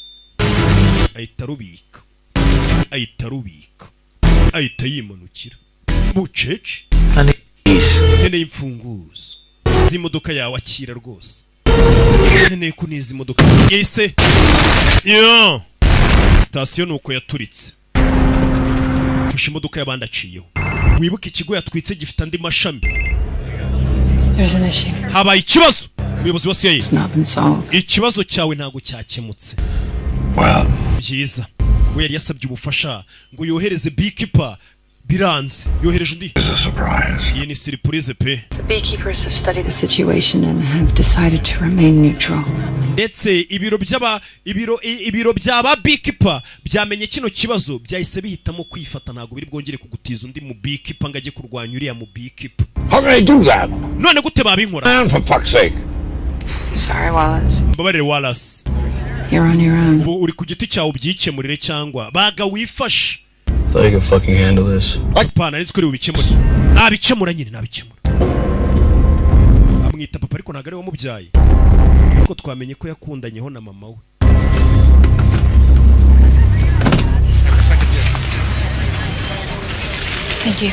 ahita arubika, ahita arubika, ahita yimanukira bucece. Nkeneye imfunguzo z'imodoka yawe, akira rwose, nkeneye ko nizi imodoka yise yo sitasiyo. Nuko yaturitse, mfashe imodoka y'abandi aciyeho. Wibuke ikigo yatwitse gifite andi mashami. There's an issue. Habaye ikibazo, umuyobozi wa CIA. It's not been solved. Ikibazo cyawe ntabwo cyakemutse. Byiza, we yari yasabye ubufasha ngo yohereze Beekeeper, biranze, yohereje undi. Iyi ni surprise pe. The beekeepers have studied The situation and have decided to remain neutral. Ndetse ibiro by'aba ibiro ibiro by'aba Beekeeper byamenye kino kibazo, byahise bihitamo kwifata, ntabwo biri bwongere kugutiza undi mu Beekeeper ngo ajye kurwanya uriya mu Beekeeper. How can I do that? None gute babinkora? Man, for fuck's sake. I'm sorry, Wallace. Mbabarire, Wallace. You're on your own. Ubu uri ku giti cyawe, ubyikemurire cyangwa baga wifashe. Thought you could fucking handle this. Pana nzi ko uri bubikemure. Nabikemura nyine, nabikemura. Amwita papa ariko ntabwo ari we wamubyaye, ariko twamenye ko yakundanyeho na mama we. Thank you.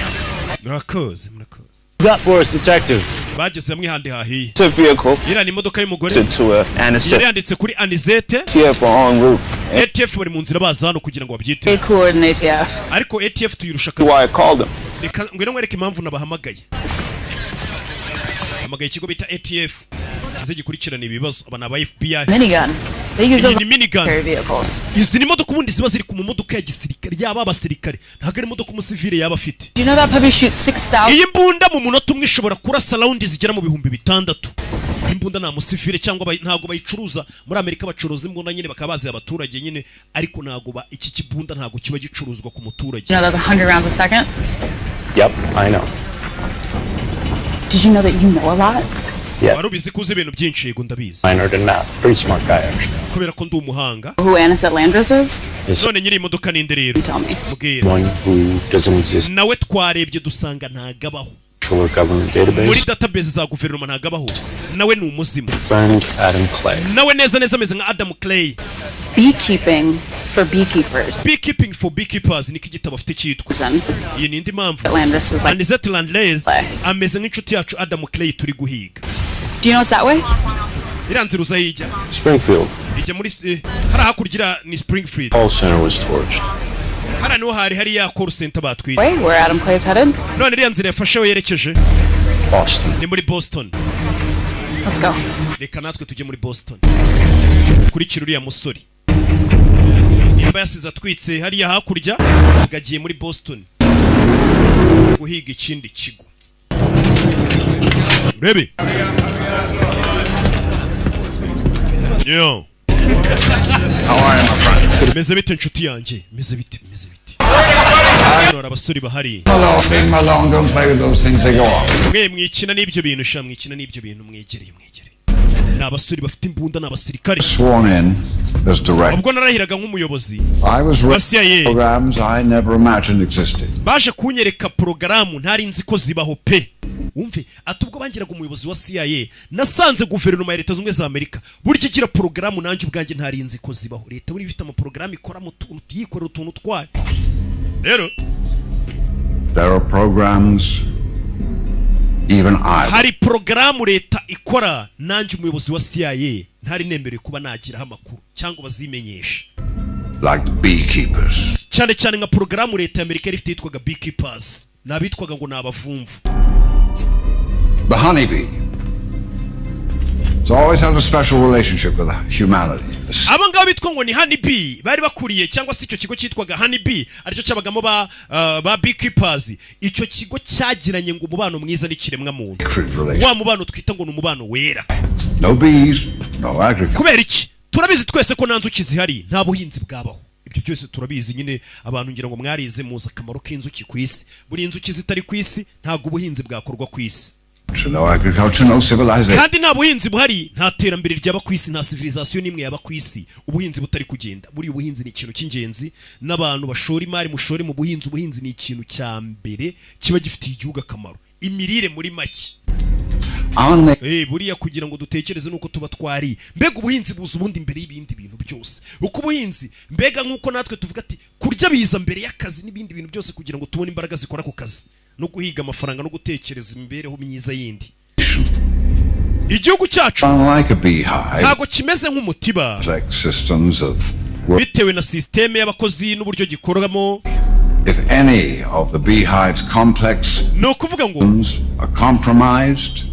Murakoze, murakoze. Got for us, detective. Bageze hamwe handi hahiye. It's a vehicle. Iriya ni imodoka y'umugore. To Yari yanditse kuri Anisete. ATF are en route. ATF bari mu nzira baza hano kugira ngo babyite. Way cooler than ATF. Ariko ATF tuyirusha akazi. Why I called them. Reka ngwino nkwereke impamvu nabahamagaye. Hamagaye ikigo bita ATF kize gikurikirana ibibazo. Aba ni aba FBI. Minigun. They use Iyi those ni minigun. carry vehicles. Izi ni imodoka ubundi ziba ziri ku modoka ya gisirikare, yaba abasirikare, ntabwo ari imodoka umusivile yaba afite. Do you know that puppy shoots 6,000? Iyi mbunda mu munota umwe ishobora kurasa round zigera mu 6000. Imbunda nta musivile cyangwa ntabwo bayicuruza muri Amerika. Bacuruza imbunda nyine bakaba baziha abaturage nyine, ariko ntabwo iki kibunda ntabwo kiba gicuruzwa ku muturage. You know that's 100 rounds a second? Yep, I know. Did you know that you know a lot? Yeah. Wari ubizi ko uzi ibintu byinshi? Yego, ndabizi. Minored in math. Pretty smart guy, actually. Kubera ko ndi umuhanga. Who Anisette Landris is? None nyiri imodoka ninde rero? Tell me. Mbwira. One who doesn't exist Nawe twarebye dusanga ntagabaho or government muri database. database za guverinoma, ntagabaho. Nawe ni umuzimu. Friend Adam Clay. Nawe neza neza ameze nka Adam Clay. Beekeeping for Beekeepers. Beekeeping for Beekeepers niko igitabo afite cyitwa. Iyi ni indi mpamvu. Landris is like. Anisette Landres ameze nk'inshuti yacu Adam Clay turi guhiga. Do you know what's that way? Iriya nzira uzayijya? Springfield. Ijya muri hariya hakurya iriya ni Springfield. Call center was torched. Hariya niho hari hariya call center batwitse. Wait, where Adam Clay's headed? None iriya nzira yafashe we yerekeje? Boston. Ni muri Boston. Let's go. Reka natwe tujye muri Boston. Kurikira uriya musore, nimba yasize atwitse hariya hakurya, ubwo agiye muri Boston guhiga ikindi kigo. Urebe yo. How are you, my friend? Meze bite, nshuti yanjye? Meze bite? Meze bite? Hano hari abasore bahari. Malone, leave Malone, don't play with those things, they go off. Mwe mwikina n'ibyo bintu sha, mwikina n'ibyo bintu. Mwegereye, mwegereye. Ni abasore bafite imbunda, ni abasirikare. Sworn in as director. Ubwo narahiraga nk'umuyobozi I was wa CIA, programs I never imagined existed. baje kunyereka porogaramu ntari nzi ko zibaho pe. Wumve ati ubwo bangiraga umuyobozi wa CIA, nasanze guverinoma ya Leta Zunze Ubumwe za Amerika burya igira porogaramu nanjye ubwanjye ntari nzi ko zibaho. Leta buriya ifite amaporogaramu ikora mu tuntu, yikorera utuntu twayo rero. There are programs even I Hari porogaramu leta ikora nanjye umuyobozi wa CIA ntari nemerewe kuba nagiraho amakuru cyangwa bazimenyesha. Like the beekeepers. Cyane cyane nka porogaramu leta ya Amerika yari ifite yitwaga Beekeepers, ni abitwaga ngo ni abavumvu. The honeybee. It's always had a special relationship with humanity. Abo ngabo bitwa ngo ni honey bee bari bakuriye, cyangwa se icyo kigo cyitwaga honey bee aricyo cyabagamo ba beekeepers, icyo kigo cyagiranye ngo umubano mwiza n'ikiremwa muntu, Sacred relation. wa mubano twita ngo ni umubano wera. No bees, no agriculture. Kubera iki? Turabizi twese ko nta nzuki zihari nta buhinzi bwabaho. Ibyo byose turabizi nyine, abantu ngira ngo mwarize, muzi akamaro k'inzuki ku isi. Buri inzuki zitari ku isi ntabwo ubuhinzi bwakorwa ku isi. No agriculture, no civilization. Kandi nta buhinzi buhari nta terambere ryaba ku isi, nta civilization n'imwe yaba ku isi ubuhinzi butari kugenda. Buriya ubuhinzi ni ikintu cy'ingenzi, n'abantu bashora imari mushore mu buhinzi. Ubuhinzi ni ikintu cya mbere kiba gifitiye igihugu akamaro, imirire muri make. On Buriya kugira ngo dutekereze nuko tuba twariye. Mbega ubuhinzi buza ubundi mbere y'ibindi bintu byose, uko ubuhinzi mbega nk'uko natwe tuvuga ati kurya biza mbere y'akazi n'ibindi bintu byose, kugira ngo tubone imbaraga zikora ku kazi no guhiga amafaranga no gutekereza imibereho myiza yindi. Igihugu cyacu Unlike a beehive, ntabwo kimeze nk'umutiba, complex systems of work. bitewe na sisiteme y'abakozi n'uburyo gikorwamo. If any of the beehive's complex Ni ukuvuga ngo systems are compromised,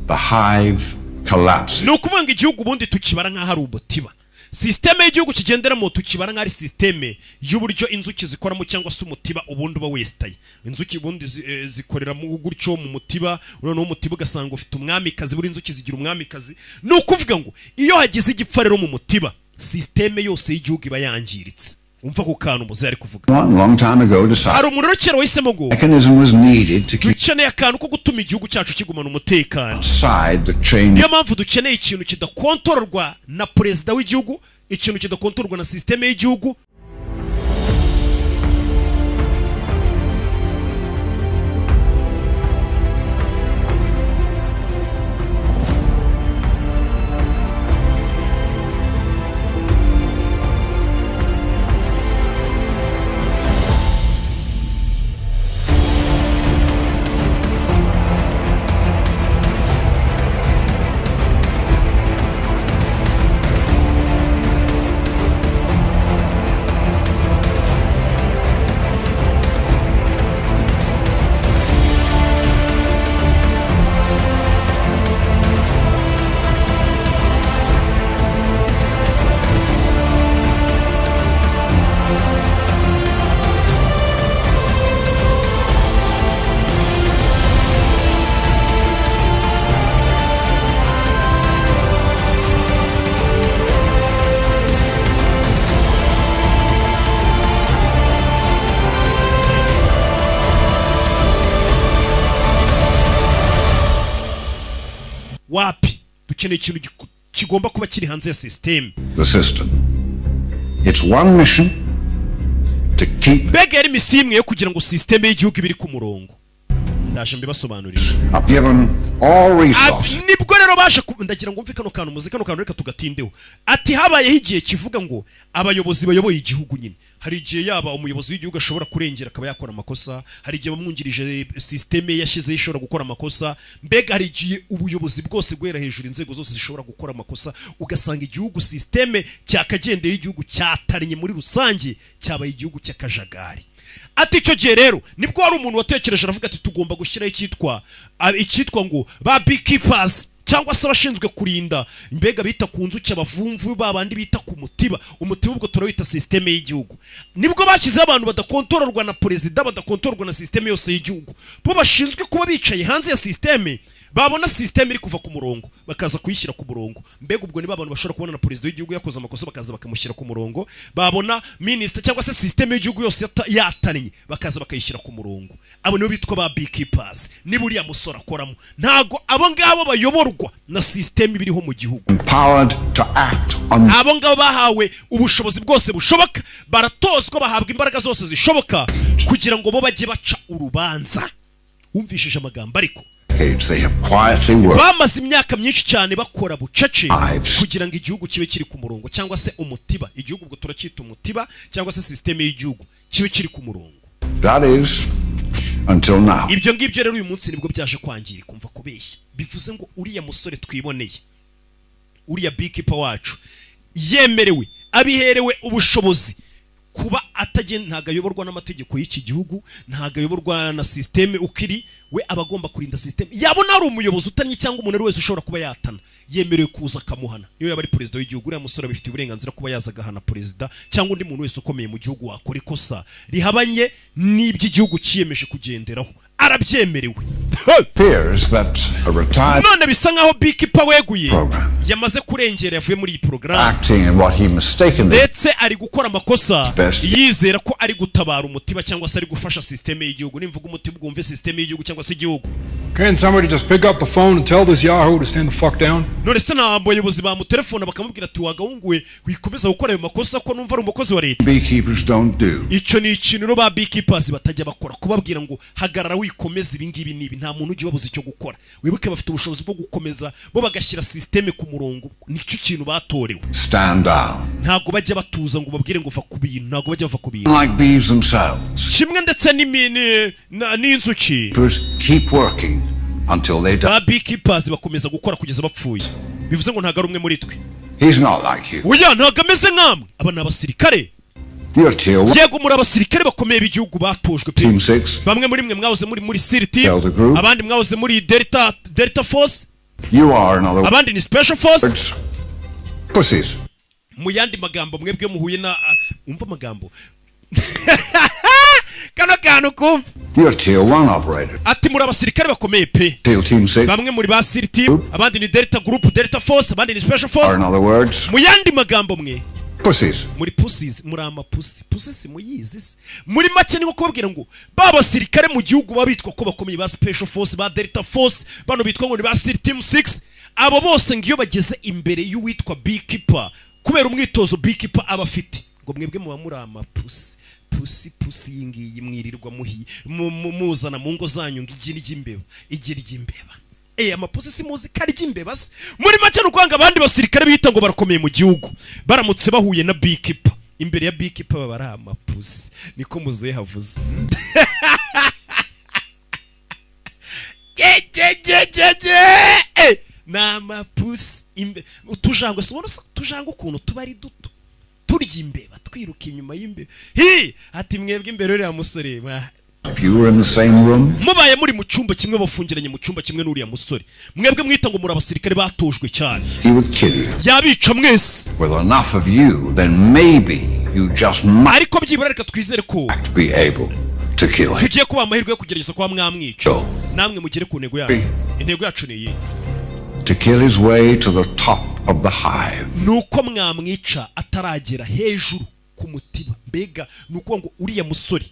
the hive collapses. Ni ukuvuga ngo igihugu ubundi tukibara nk'aho ari umutiba. Sisiteme y'igihugu kigenderamo tukibara nk'aho ari sisiteme y'uburyo inzuki zikoramo cyangwa se umutiba ubundi uba wesitaye. Inzuki ubundi zikoreramo gutyo mu mutiba, noneho umutiba ugasanga ufite umwamikazi. Buri inzuki zigira umwamikazi. Ni ukuvuga ngo iyo hagize igipfa rero mu mutiba, sisiteme yose y'igihugu iba yangiritse. Umva ku kantu muze ari kuvuga. One long time ago decided Hari umuntu rero kera wahisemo ngo mechanism was needed to keep dukeneye akantu ko gutuma igihugu cyacu kigumana umutekano. outside the chain Niyo mpamvu dukeneye ikintu kidakontororwa na perezida w'igihugu, ikintu kidakontororwa na sisiteme y'igihugu. Wapi, dukeneye ikintu kigomba kuba kiri hanze ya sisiteme. The system. Its one mission, to keep Mbega yari misiyo imwe yo kugira ngo sisiteme y'igihugu ibe iri ku murongo. Ndaje mbibasobanurire. up given all resources. Nibwo rero baje ndagira ngo mve kano kantu muzi, kano kantu reka tugatindeho. Ati habayeho igihe kivuga ngo abayobozi bayoboye igihugu nyine, hari igihe yaba umuyobozi w'igihugu ashobora kurengera akaba yakora amakosa, hari igihe bamwungirije sisiteme yashyizeho ishobora gukora amakosa. Mbega hari igihe ubuyobozi bwose guhera hejuru, inzego zose zishobora gukora amakosa, ugasanga igihugu sisiteme cyakagendeye, igihugu cyatariye muri rusange, cyabaye igihugu cy'akajagari. Ati icyo gihe rero nibwo hari umuntu watekereje aravuga ati tugomba gushyiraho icyitwa ngo ba beekeepers, cyangwa se abashinzwe kurinda, mbega bita ku nzuki, abavumvu, ba bandi bita ku mutiba. Umutiba ubwo turawita sisiteme y'igihugu. Nibwo bashyizeho abantu badakontororwa na perezida, badakontororwa na sisiteme yose y'igihugu, bo bashinzwe kuba bicaye hanze ya sisiteme, babona sisiteme iri kuva ku murongo bakaza kuyishyira ku murongo. Mbega ubwo niba abantu bashobora kubona na perezida w'igihugu yakoze amakosa bakaza bakamushyira ku murongo, babona minisita cyangwa se sisiteme y'igihugu yose yatannye bakaza bakayishyira ku murongo. Abo nibo bitwa ba beekeepers. Niba uriya musore akoramo, ntago abo ngabo bayoborwa na sisiteme ibiriho mu gihugu. Empowered to act on Abo ngabo bahawe ubushobozi bwose bushoboka, baratozwa, bahabwa imbaraga zose zishoboka kugira ngo bo bajye baca urubanza. Wumvishije amagambo ariko? decades they have quietly worked Bamaze imyaka myinshi cyane bakora bucece Lives. kugira ngo igihugu kibe kiri ku murongo, cyangwa se umutiba, igihugu ubwo turacyita umutiba, cyangwa se sisiteme y'igihugu kibe kiri ku murongo. That is, until now. Ibyo ngibyo rero uyu munsi nibwo byaje kwangirika. Umva kubeshya, bivuze ngo uriya musore twiboneye, uriya beekeeper wacu, yemerewe, abiherewe ubushobozi kuba atagenda, ntabwo ayoborwa n'amategeko y'iki gihugu, ntabwo ayoborwa na sisiteme ukiri we, aba agomba kurinda sisiteme. Yabona ari umuyobozi utannye cyangwa umuntu ari wese ushobora kuba yatana, yemerewe kuza akamuhana, iyo yaba ari perezida w'igihugu. Uriya musore abifitiye uburenganzira kuba yaza agahana perezida cyangwa undi muntu wese ukomeye mu gihugu wakora ikosa rihabanye n'iby'igihugu cyiyemeje kugenderaho, arabyemerewe. Appears that a retired None bisa nkaho beekeeper weguye program yamaze kurengera, yavuye muri iyi porogaramu, acting in what he mistakenly ndetse ari gukora amakosa Best. yizera ko ari gutabara umutiba cyangwa se ari gufasha sisiteme y'igihugu. Nimvuga umutiba ubwumve sisiteme y'igihugu cyangwa se igihugu. Can't somebody just pick up the phone and tell this yahoo to stand the fuck down? None se nta bayobozi bamutelefona bakamubwira ati wagahunguwe, wikomeza gukora ayo makosa, ko numva ari umukozi wa leta? beekeepers don't do. Icyo ni ikintu rero ba beekeepers batajya bakora, kubabwira ngo hagarara wikomeze ibi ngibi n'ibi. Nta muntu ujya ubabuza icyo gukora. Wibuke bafite ubushobozi bwo gukomeza bo bagashyira sisiteme ku murongo, nicyo kintu batorewe. Stand down. Ntabwo bajya batuza ngo babwire ngo va ku bintu, ntabwo bajya bava ku bintu. Like bees themselves, Kimwe ndetse n'inzuki, keepers keep working until they die. ba beekeepers bakomeza gukora kugeza bapfuye. Bivuze ngo ntabwo ari umwe muri twe. He's not like you. Oya, ntabwo ameze nk'amwe, aba ni abasirikare. You're tier one. Yego, muri abasirikare bakomeye b'igihugu batojwe pe. Team six. Bamwe muri mwe mwahoze muri SEAL Team, Delta Group. abandi mwahoze muri Delta Force, You are, in other abandi ni Special Force. words, pussies. Mu yandi magambo, mwebwe muhuye na, umva amagambo, kano kantu kumva. You're tier one operator. Ati muri abasirikare bakomeye pe. SEAL Team six. Bamwe muri ba SEAL Team, abandi ni Delta Group, Delta Force, abandi ni Special Or Force. in other words, Mu yandi magambo, mwe pussies. muri pussies, muri amapusi. Pussy si muyizi se? Muri make ni nko kubabwira ngo ba basirikare mu gihugu baba bitwa ko bakomeye, ba Special Force, ba Delta Force, bano bitwa ngo ni ba SEAL Team 6, abo bose ngiyo bageze imbere y'uwitwa beekeeper, kubera umwitozo beekeeper aba afite, ngo mwebwe muba muri amapusi. Pussy, pussy iyi ngiyi mwirirwa muhi muzana mu ngo zanyu, ngo igi ry'imbeba, igi ry'imbeba. Amapusi si muzi ko arya imbeba se? Muri make ni ukuvuga ngo abandi basirikare bita ngo barakomeye mu gihugu, baramutse bahuye na beekeeper, imbere ya beekeeper baba ari amapusi. Niko muzehe havuze. Ge. Ni amapusi utujangwe si ubona utujangwe ukuntu tuba ari duto, turya imbeba, twiruka inyuma y'imbeba. Hi, ati mwebwe imbere uriya musore If you were in the same room, mubaye muri mu cyumba kimwe, bafungiranye mu cyumba kimwe n'uriya musore, mwebwe mwita ngo muri abasirikare batojwe cyane, he would kill you. yabica mwese. With enough of you, then maybe you just might Ariko byibura reka twizere ko be able to kill him. tugiye kuba amahirwe yo kugerageza kuba mwamwica, namwe mugere ku ntego yanyu. Intego yacu ni iyi: To kill his way to the top of the hive. Ni uko mwamwica ataragera hejuru ku mutiba. Mbega ni ukuvuga ngo uriya musore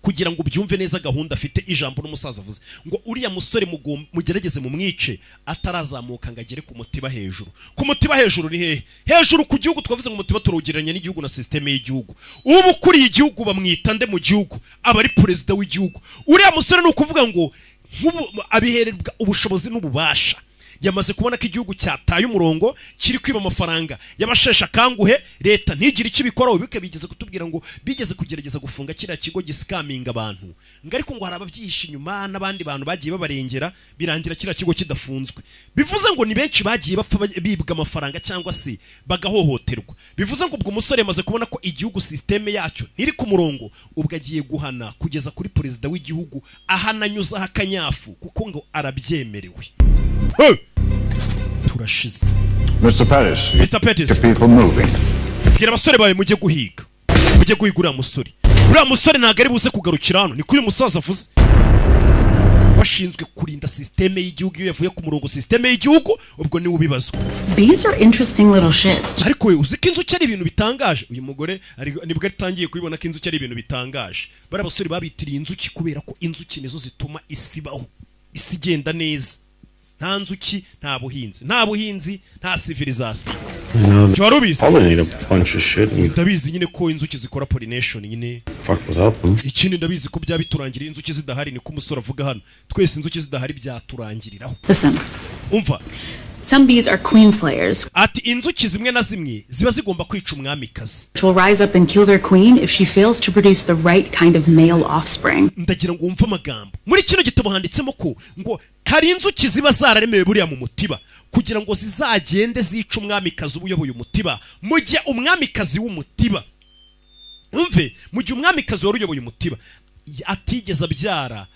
Kugira ngo ubyumve neza gahunda afite, ijambo n'umusaza avuze ngo uriya musore mugerageze mumwice atarazamuka ngo agere ku mutiba hejuru. Ku mutiba hejuru ni hehe? Hejuru ku gihugu. Twavuze ngo umutiba turawugereranya n'igihugu na sisiteme y'igihugu. Uba ukuriye igihugu bamwita nde mu gihugu? Aba ari perezida w'igihugu. Uriya musore ni ukuvuga ngo nk'ubu abihererwa ubushobozi n'ububasha. Yamaze kubona ko igihugu cyataye umurongo, kiri kwiba amafaranga y'abasheshe akanguhe, leta ntigire icyo ibikoraho. Bike bigeze kutubwira ngo bigeze kugerageza gufunga kiriya kigo gisikaminga abantu, ngo ariko ngo hari ababyihishe inyuma n'abandi bantu bagiye babarengera, birangira kiriya kigo kidafunzwe. Bivuze ngo ni benshi bagiye bapfa bibwa amafaranga cyangwa se bagahohoterwa. Bivuze ngo ubwo umusore yamaze kubona ko igihugu sisiteme yacyo ntiri ku murongo, ubwo agiye guhana kugeza kuri perezida w'igihugu, ahananyuzaho akanyafu kuko ngo arabyemerewe. Hey! Turashize. Mr. Pettis. Mr. Pettis. Get people moving. Bwira abasore bawe mujye guhiga, mujye guhiga uriya musore. Uriya musore ntabwo ari buze kugarukira hano, niko uyu musaza avuze. Bashinzwe kurinda sisiteme y'igihugu, iyo yavuye ku murongo sisiteme y'igihugu, ubwo niwe ubibazwa. Bees are interesting little shits. Ariko we, uzi ko inzuki ari ibintu bitangaje? Uyu mugore nibwo atangiye kubibona ko inzuki ari ibintu bitangaje. Bariya basore babitiriye inzuki kubera ko inzuki nizo zituma isi ibaho, isi igenda neza. Nta nzuki nta buhinzi, nta buhinzi nta civilisation. You know, Cyo wari ubizi? pollinate a bunch of shit and Ndabizi nyine ko inzuki zikora pollination nyine. fuck without them. Ikindi, ndabizi ko byaba biturangiriye inzuki zidahari. Niko umusore avuga hano, twese inzuki zidahari byaturangiriraho. Listen, Umva. some bees are queen slayers, Ati inzuki zimwe na zimwe ziba zigomba kwica umwamikazi. which will rise up and kill their queen if she fails to produce the right kind of male offspring. Ndagira ngo wumve amagambo. Muri kino gitabo handitsemo ko ngo hari inzuki ziba zararemewe buriya mu mutiba kugira ngo zizagende zice umwamikazi uba uyoboye umutiba, mu gihe umwamikazi w'umutiba, umve, mu gihe umwamikazi wari uyoboye umutiba atigeze abyara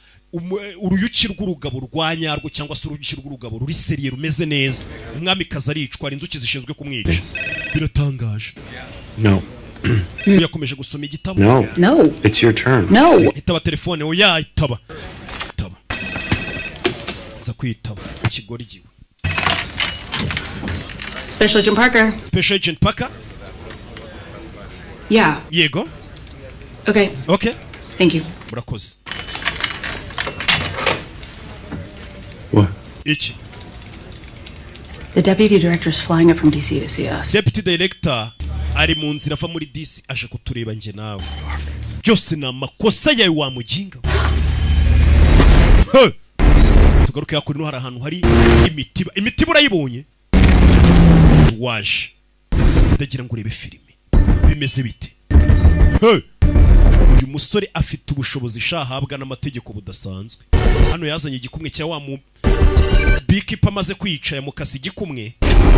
uruyuki rw'urugabo rwa nyarwo cyangwa se uruyuki rw'urugabo ruri sérieux, rumeze neza, umwamikazi aricwa. Hari inzuki zishinzwe kumwica. Biratangaje. No. Yakomeje gusoma igitabo. No. No. It's your turn. No. Itaba telefone. Oya, itaba, itaba, za kwitaba ikigoryi. Special Agent Parker. Special Agent Parker. Yeah. Yego. Okay. Okay. Thank you. Murakoze. What? Iki? The deputy director's flying up from DC to see us. Deputy director ari mu nzira ava muri DC aje kutureba njye nawe. Byose ni amakosa yawe, wa muginga we. Tugaruke hakuno, hari ahantu hari imitiba. Imitiba urayibonye? Waje, ndagira ngo urebe filime bimeze bite. He! Uyu musore afite ubushobozi shahabwa n'amategeko budasanzwe. Hano yazanye igikumwe cya wa mu beekeeper amaze kwica, yamukase igikumwe,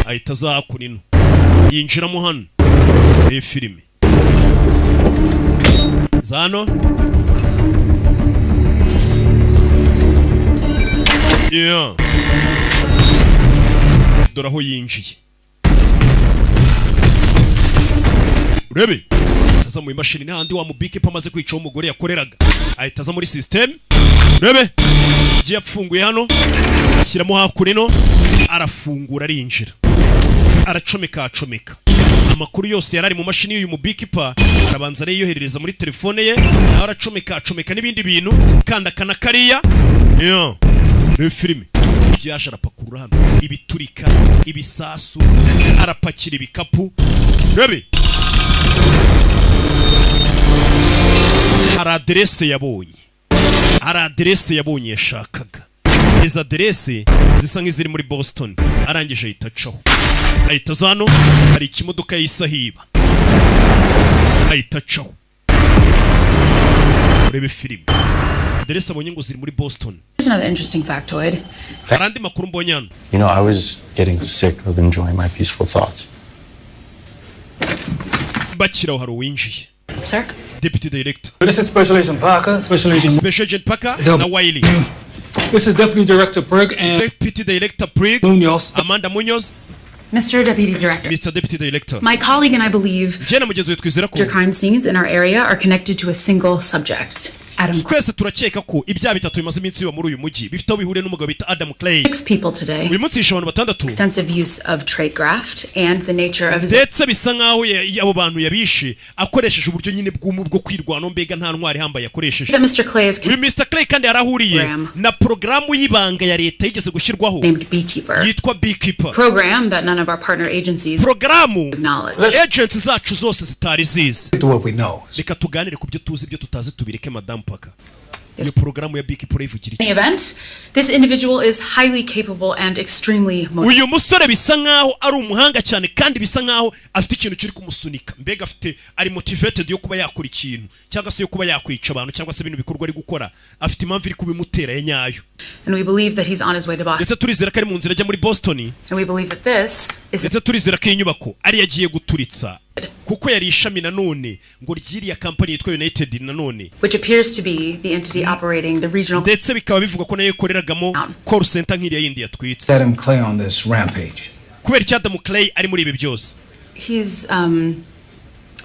ahita aza hakuno ino, yinjiramo hano. Iyi filime zano, yeah. Dore aho yinjiye, urebe aza mu imashini n'ahandi wa mu beekeeper amaze kwica umugore yakoreraga, ahita aza muri system. Urebe igiye apfunguye hano, ashyiramo hakuno ino, arafungura, arinjira, aracomeka, acomeka amakuru yose yari ari mu mashini y'uyu mu beekeeper, arabanza arayiyoherereza muri telefone ye, nawe aracomeka, acomeka n'ibindi bintu, kanda kana kariya. Yeah. Reba filime, ibyo yaje arapakurura hano, ibiturika, ibisasu, arapakira ibikapu. Rebe, hari aderese yabonye, hari aderese yabonye yashakaga. Izi aderese zisa nk'iziri muri Boston. Arangije ahita acaho, ahita aza hano, hari ikimodoka y'isahiba, ahita acaho. Urebe filime, aderese abonye ngo ziri muri Boston. Here's another interesting factoid. Hari andi makuru mbonye hano. I was getting sick of enjoying my peaceful thoughts. Bakiraho, hari uwinjiye. Sir? Deputy Director. This is Special Agent Parker, Special Agent Special Agent Parker na Wiley. This is Deputy Director Brigg and Deputy Director Brigg Munoz. Amanda Munoz. Mr. Deputy Director. Mr. Deputy Director. My colleague and I believe Njye na mugenzi we twizera ko major crime scenes in our area are connected to a single subject. Adam Twese turakeka ko ibyaha bitatu bimaze iminsi biba muri uyu mujyi bifite aho bihuriye n'umugabo bita Adam Clay. Six people today. Uyu munsi yishe abantu batandatu. Extensive use of trait graft and the nature of his Ndetse bisa nkaho abo bantu yabishe akoresheje uburyo nyine bw'umu bwo kwirwanaho, mbega nta ntwari ihambaye yakoresheje. That Mr. Clay is Uyu Mr Clay kandi yarahuriye Program. na porogaramu y'ibanga ya leta yigeze gushyirwaho named Beekeeper. yitwa Beekeeper. Program that none of our partner agencies Porogaramu acknowledge. agents zacu zose zitari zizi. To what we know. Reka tuganire ku byo tuzi, ibyo tutazi tubireke. Madamu Paka, iyo porogaramu ya Beekeeper urayivugira iki? In any event, this individual is highly capable and extremely motivated. Uyu musore bisa nkaho ari umuhanga cyane, kandi bisa nkaho afite ikintu kiri kumusunika, mbega afite, ari motivated yo kuba yakora ikintu cyangwa se yo kuba yakwica abantu, cyangwa se ibintu bikorwa ari gukora afite impamvu iri kubimutera ya nyayo. And we believe that he's on his way to Boston. Ndetse turizera ko ari mu nzira ajya muri Boston. And we believe that this is Ndetse turizera ko iyi nyubako ariyo agiye guturitsa, kuko yari ishami nanone ngo ry'iriya kampani yitwa United nanone, which appears to be the entity operating the regional ndetse bikaba bivugwa ko nayo ikoreragamo call center nk'iriya yindi yatwitse. Adam Clay on this rampage. Kubera icyo Adam Clay ari muri ibi byose? He's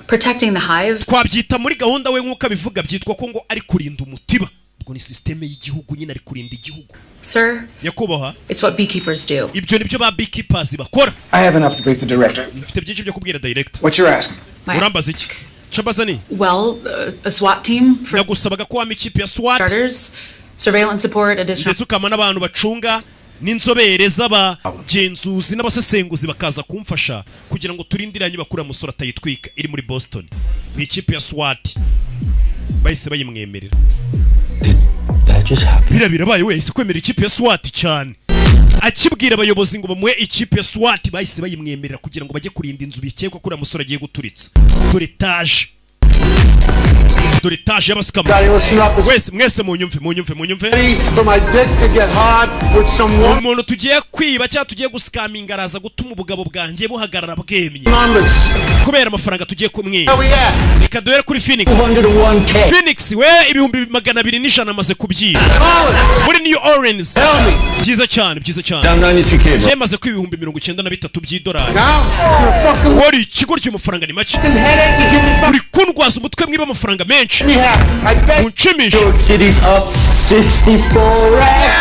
protecting the hive. Twabyita muri gahunda we nk'uko abivuga, byitwa ko ngo ari kurinda umutiba, ubwo ni sisiteme y'igihugu nyine, ari kurinda igihugu. Sir, Nyakubahwa, it's what beekeepers do. ibyo nibyo ba beekeepers bakora. I have enough to brief the director. Mfite byinshi byo kubwira director. What you're asking? Urambaza iki? Icyo ni Well, a SWAT team for Nagusabaga ko wampa ikipe ya SWAT, starters, surveillance support, additional ndetse ukama n'abantu bacunga n'inzobere z'abagenzuzi n'abasesenguzi bakaza kumfasha kugira ngo turindire nyubako uriya musore atayitwika iri muri Boston. Ni ikipe ya SWAT, bahise bayimwemerera. That just happened. Biriya birabaye, we yahise kwemera ikipe ya SWAT cyane. Akibwira abayobozi ngo bamuhe ikipe ya SWAT, bahise bayimwemerera kugira ngo bajye kurinda inzu bikekwa ko uriya musore agiye guturitsa. Dore etaje, dore etaje y'abascammer. Wese mwese munyumve, munyumve, munyumve. For my dick to get hard with some Umuntu tugiye kwiba cyangwa tugiye guscaminga araza gutuma ubugabo bwanjye buhagarara bwemye numbers. kubera amafaranga tugiye kumwiba. Where we at? Reka duhere kuri Phoenix. 201K. Phoenix we 200,100 amaze kubyiba. Muri New Orleans, byiza cyane, byiza cyane. Down 93K, bro. Cyemaze ko 93,000 by'idolari. Now you're fucking Wari ikigo cy'amafaranga ni make. headache. You give me Uri kundwaza umutwe mwiba amafaranga menshi. me half. I bet. Unshimishe. New York City's up 64 racks.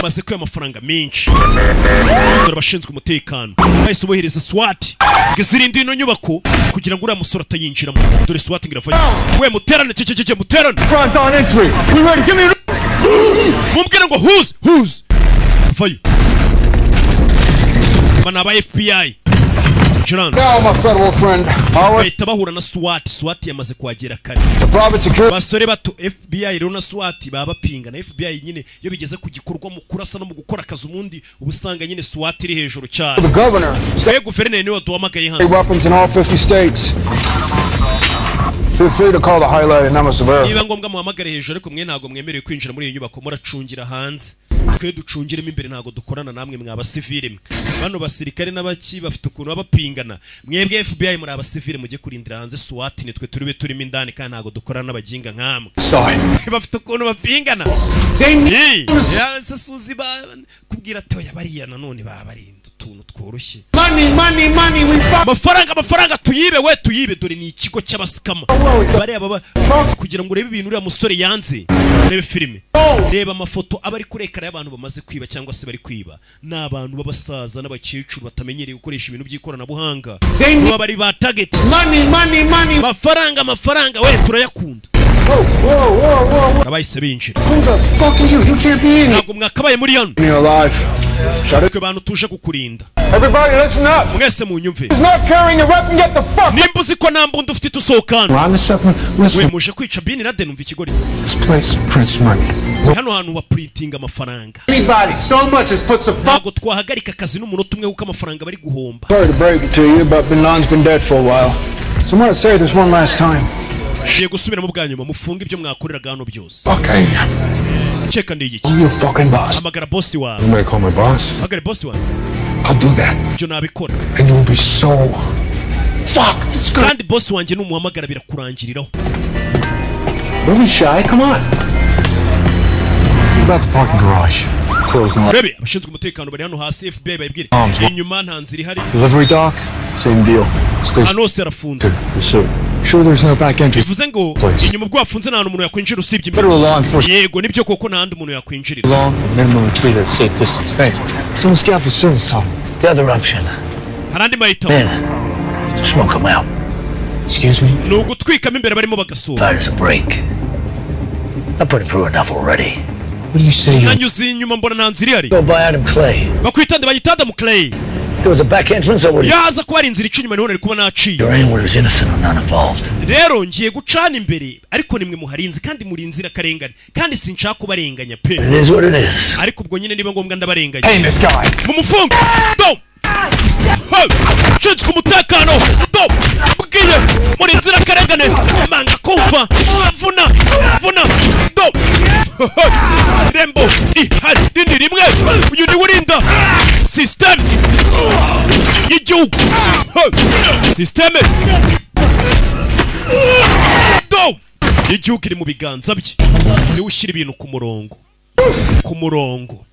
Maze ko amafaranga menshi. Dore abashinzwe umutekano bahise bohereza SWAT ngo izirinde ino nyubako kugira ngo uriya musore atayinjiramo. Dore SWAT ngo iravayo. We muterane cececece, muterane. Front on entry. We ready? Give me. Mubwire ngo huze huze, vayo. Aba ni aba FBI. Jirani. Now, my federal friend, our Bahita bahura na SWAT. SWAT yamaze kuhagera kare. the private security Basore bato, FBI rero na SWAT baba bapinga na FBI nyine. Iyo bigeze ku gikorwa mu kurasa no mu gukora akazi, ubundi uba usanga nyine SWAT iri hejuru cyane. The governor. Twe guverineri niwe waduhamagaye hano. Weapons in all 50 states. Feel free to call the highlighted numbers to verify. Niba ngombwa muhamagare hejuru, ariko mwe ntabwo mwemerewe kwinjira muri iyi nyubako, muracungira hanze, twe ducungiremo imbere. Ntabwo dukorana namwe mwa basivile mwe. Bano basirikare n'abaki bafite ukuntu baba bapingana. Mwebwe FBI muri abasivile, mujye kurindira hanze, SWAT nitwe turibe turimo indani, kandi ntabwo dukorana n'abaginga nkamwe. Bafite ukuntu bapingana. They Ya, se suzi ba kubwira ati oya, bariya nanone baba barinda utuntu tworoshye. Money, money, money. We fuck. Amafaranga, amafaranga, tuyibe we, tuyibe. Dore ni ikigo cy'abascammer bariya baba. Kugira ngo urebe ibintu uriya musore yanze, urebe filime, reba amafoto aba ari kuri écran y'abantu bamaze kwiba cyangwa se bari kwiba. Ni abantu b'abasaza n'abakecuru batamenyereye gukoresha ibintu by'ikoranabuhanga, baba bari ba target. Money, money, money. Amafaranga, amafaranga we, turayakunda. Whoa, whoa, whoa, whoa, whoa. Abahise binjira. Who the fuck are you? You can't be in here. Ntabwo mwakabaye muri hano. You're alive. Shut it. Twe bantu tuje kukurinda. Everybody, listen up. Mwese munyumve. Who's not carrying a weapon, get the fuck. Nimba uzi ko nta mbunda ufite, usohoka hano. We're on the something. We Listen. muje kwica Bin Laden? Umva ikigori. This place prints money. Hano hantu wa printing amafaranga. Anybody so much as puts a fuck. Ntabwo twahagarika akazi n'umunota umwe kuko amafaranga bari guhomba. Sorry to break it to you, but Bin Laden's been dead for a while. So I'm gonna say this one last time. Ngiye gusubiramo bwa nyuma, mufunge ibyo mwakoreraga hano byose. Okay. Ceka ndi igiki? I'm your fucking boss. Hamagara boss wawe. You might call my boss. Hamagara boss wawe. I'll do that. Ibyo nabikora. And you will be so fucked. It's gonna Kandi boss wanjye numuhamagara birakurangiriraho. Don't be shy. Come on. What about the parking garage? Closed and locked. Urebe abashinzwe umutekano bari hano hasi, FBI bayibwire. Arms. Inyuma nta nzira ihari. Delivery dock? Same deal. Station. Ahantu hose harafunze. Pursuit. Sure there's no back entry. Bivuze ngo Please. inyuma ubwo hafunze, nta hantu umuntu yakwinjira usibye imbere. Federal law enforcement. Yego, nibyo koko, nta handi umuntu yakwinjirira. Long and minimum retreat at safe distance. Thank you. Someone scout for service, Tom. The other option Hari andi mahitamo. is to smoke them out. Excuse me? Ni ugutwikamo imbere barimo bagasohoka. Fight is a break. I put him through enough already. What do you say you Nanyuze inyuma mbona nta nzira ihari. Go by Adam Clay. Bakwitande, bayita Adam Clay. There was a back entrance over Yaza kuba ari inzira ica inyuma, niho nari kuba naciye. Or anyone who's innocent or not involved. Rero ngiye gucana imbere, ariko nimwe muharinzi kandi muri inzirakarengane, kandi sinshaka kubarenganya pe. It is what it is. Ariko ubwo nyine niba ngombwa ndabarenganya. Hey, this guy. Mumufunge do. Hey! Nshinzwe umutekano do, bwiye muri inzirakarengane, manga kumva, mvuna mvuna do. Hey! Irembo ihari rindi rimwe, uyu niwe urinda system y'igihugu. Hey! System do y'igihugu iri mu biganza bye, niwe ushyira ibintu ku murongo, ku murongo.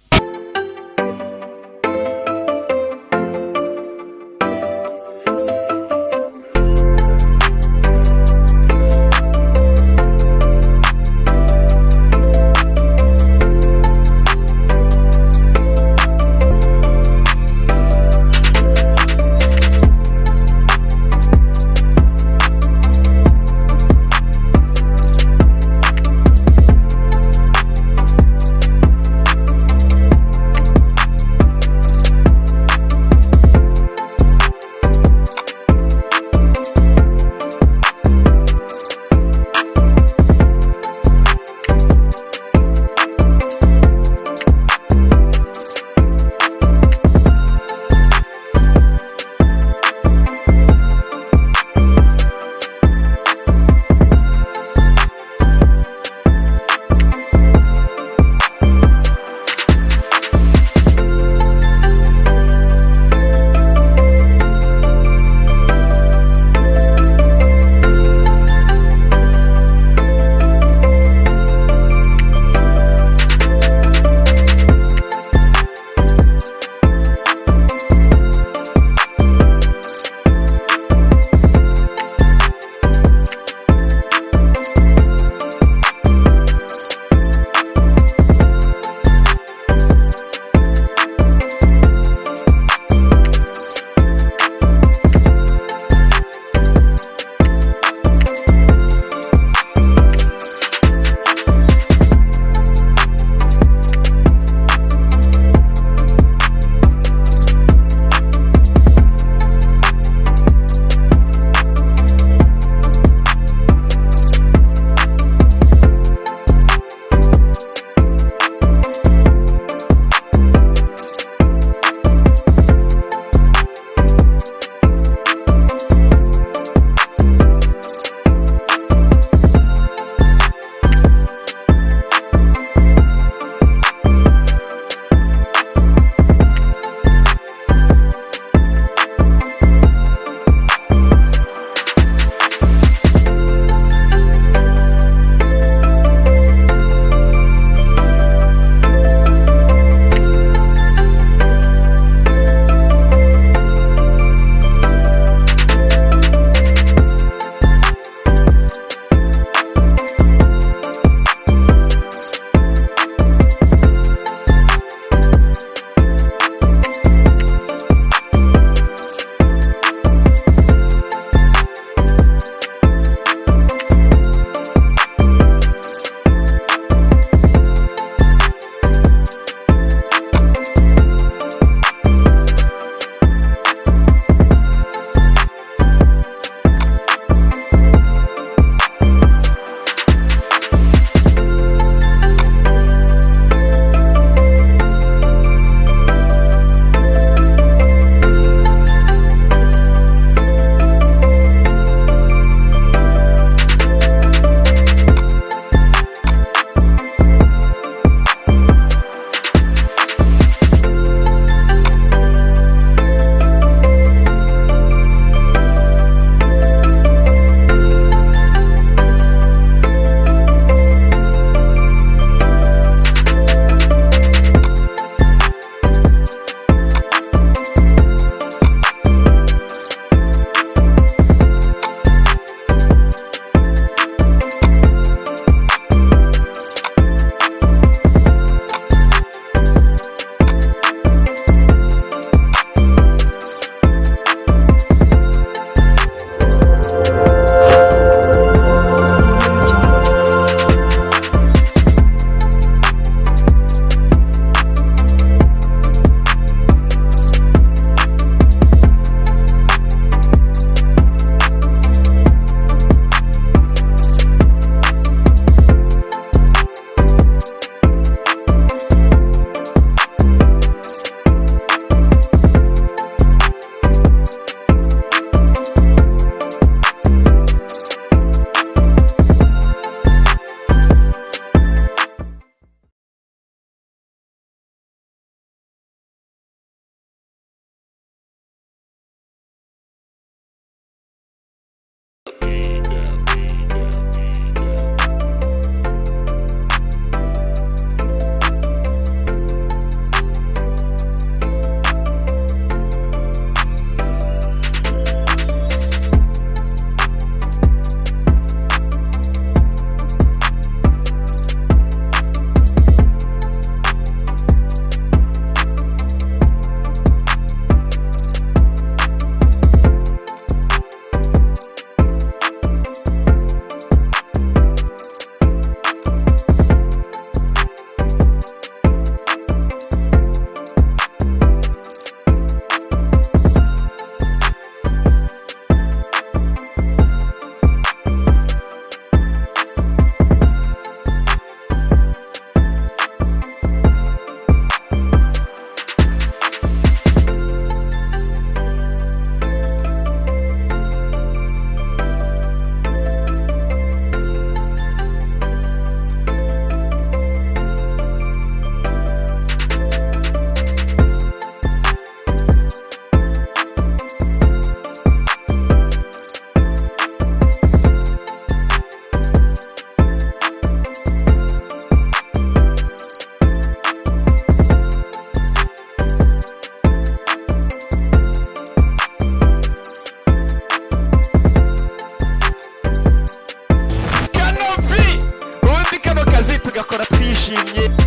Tugakora twishimye.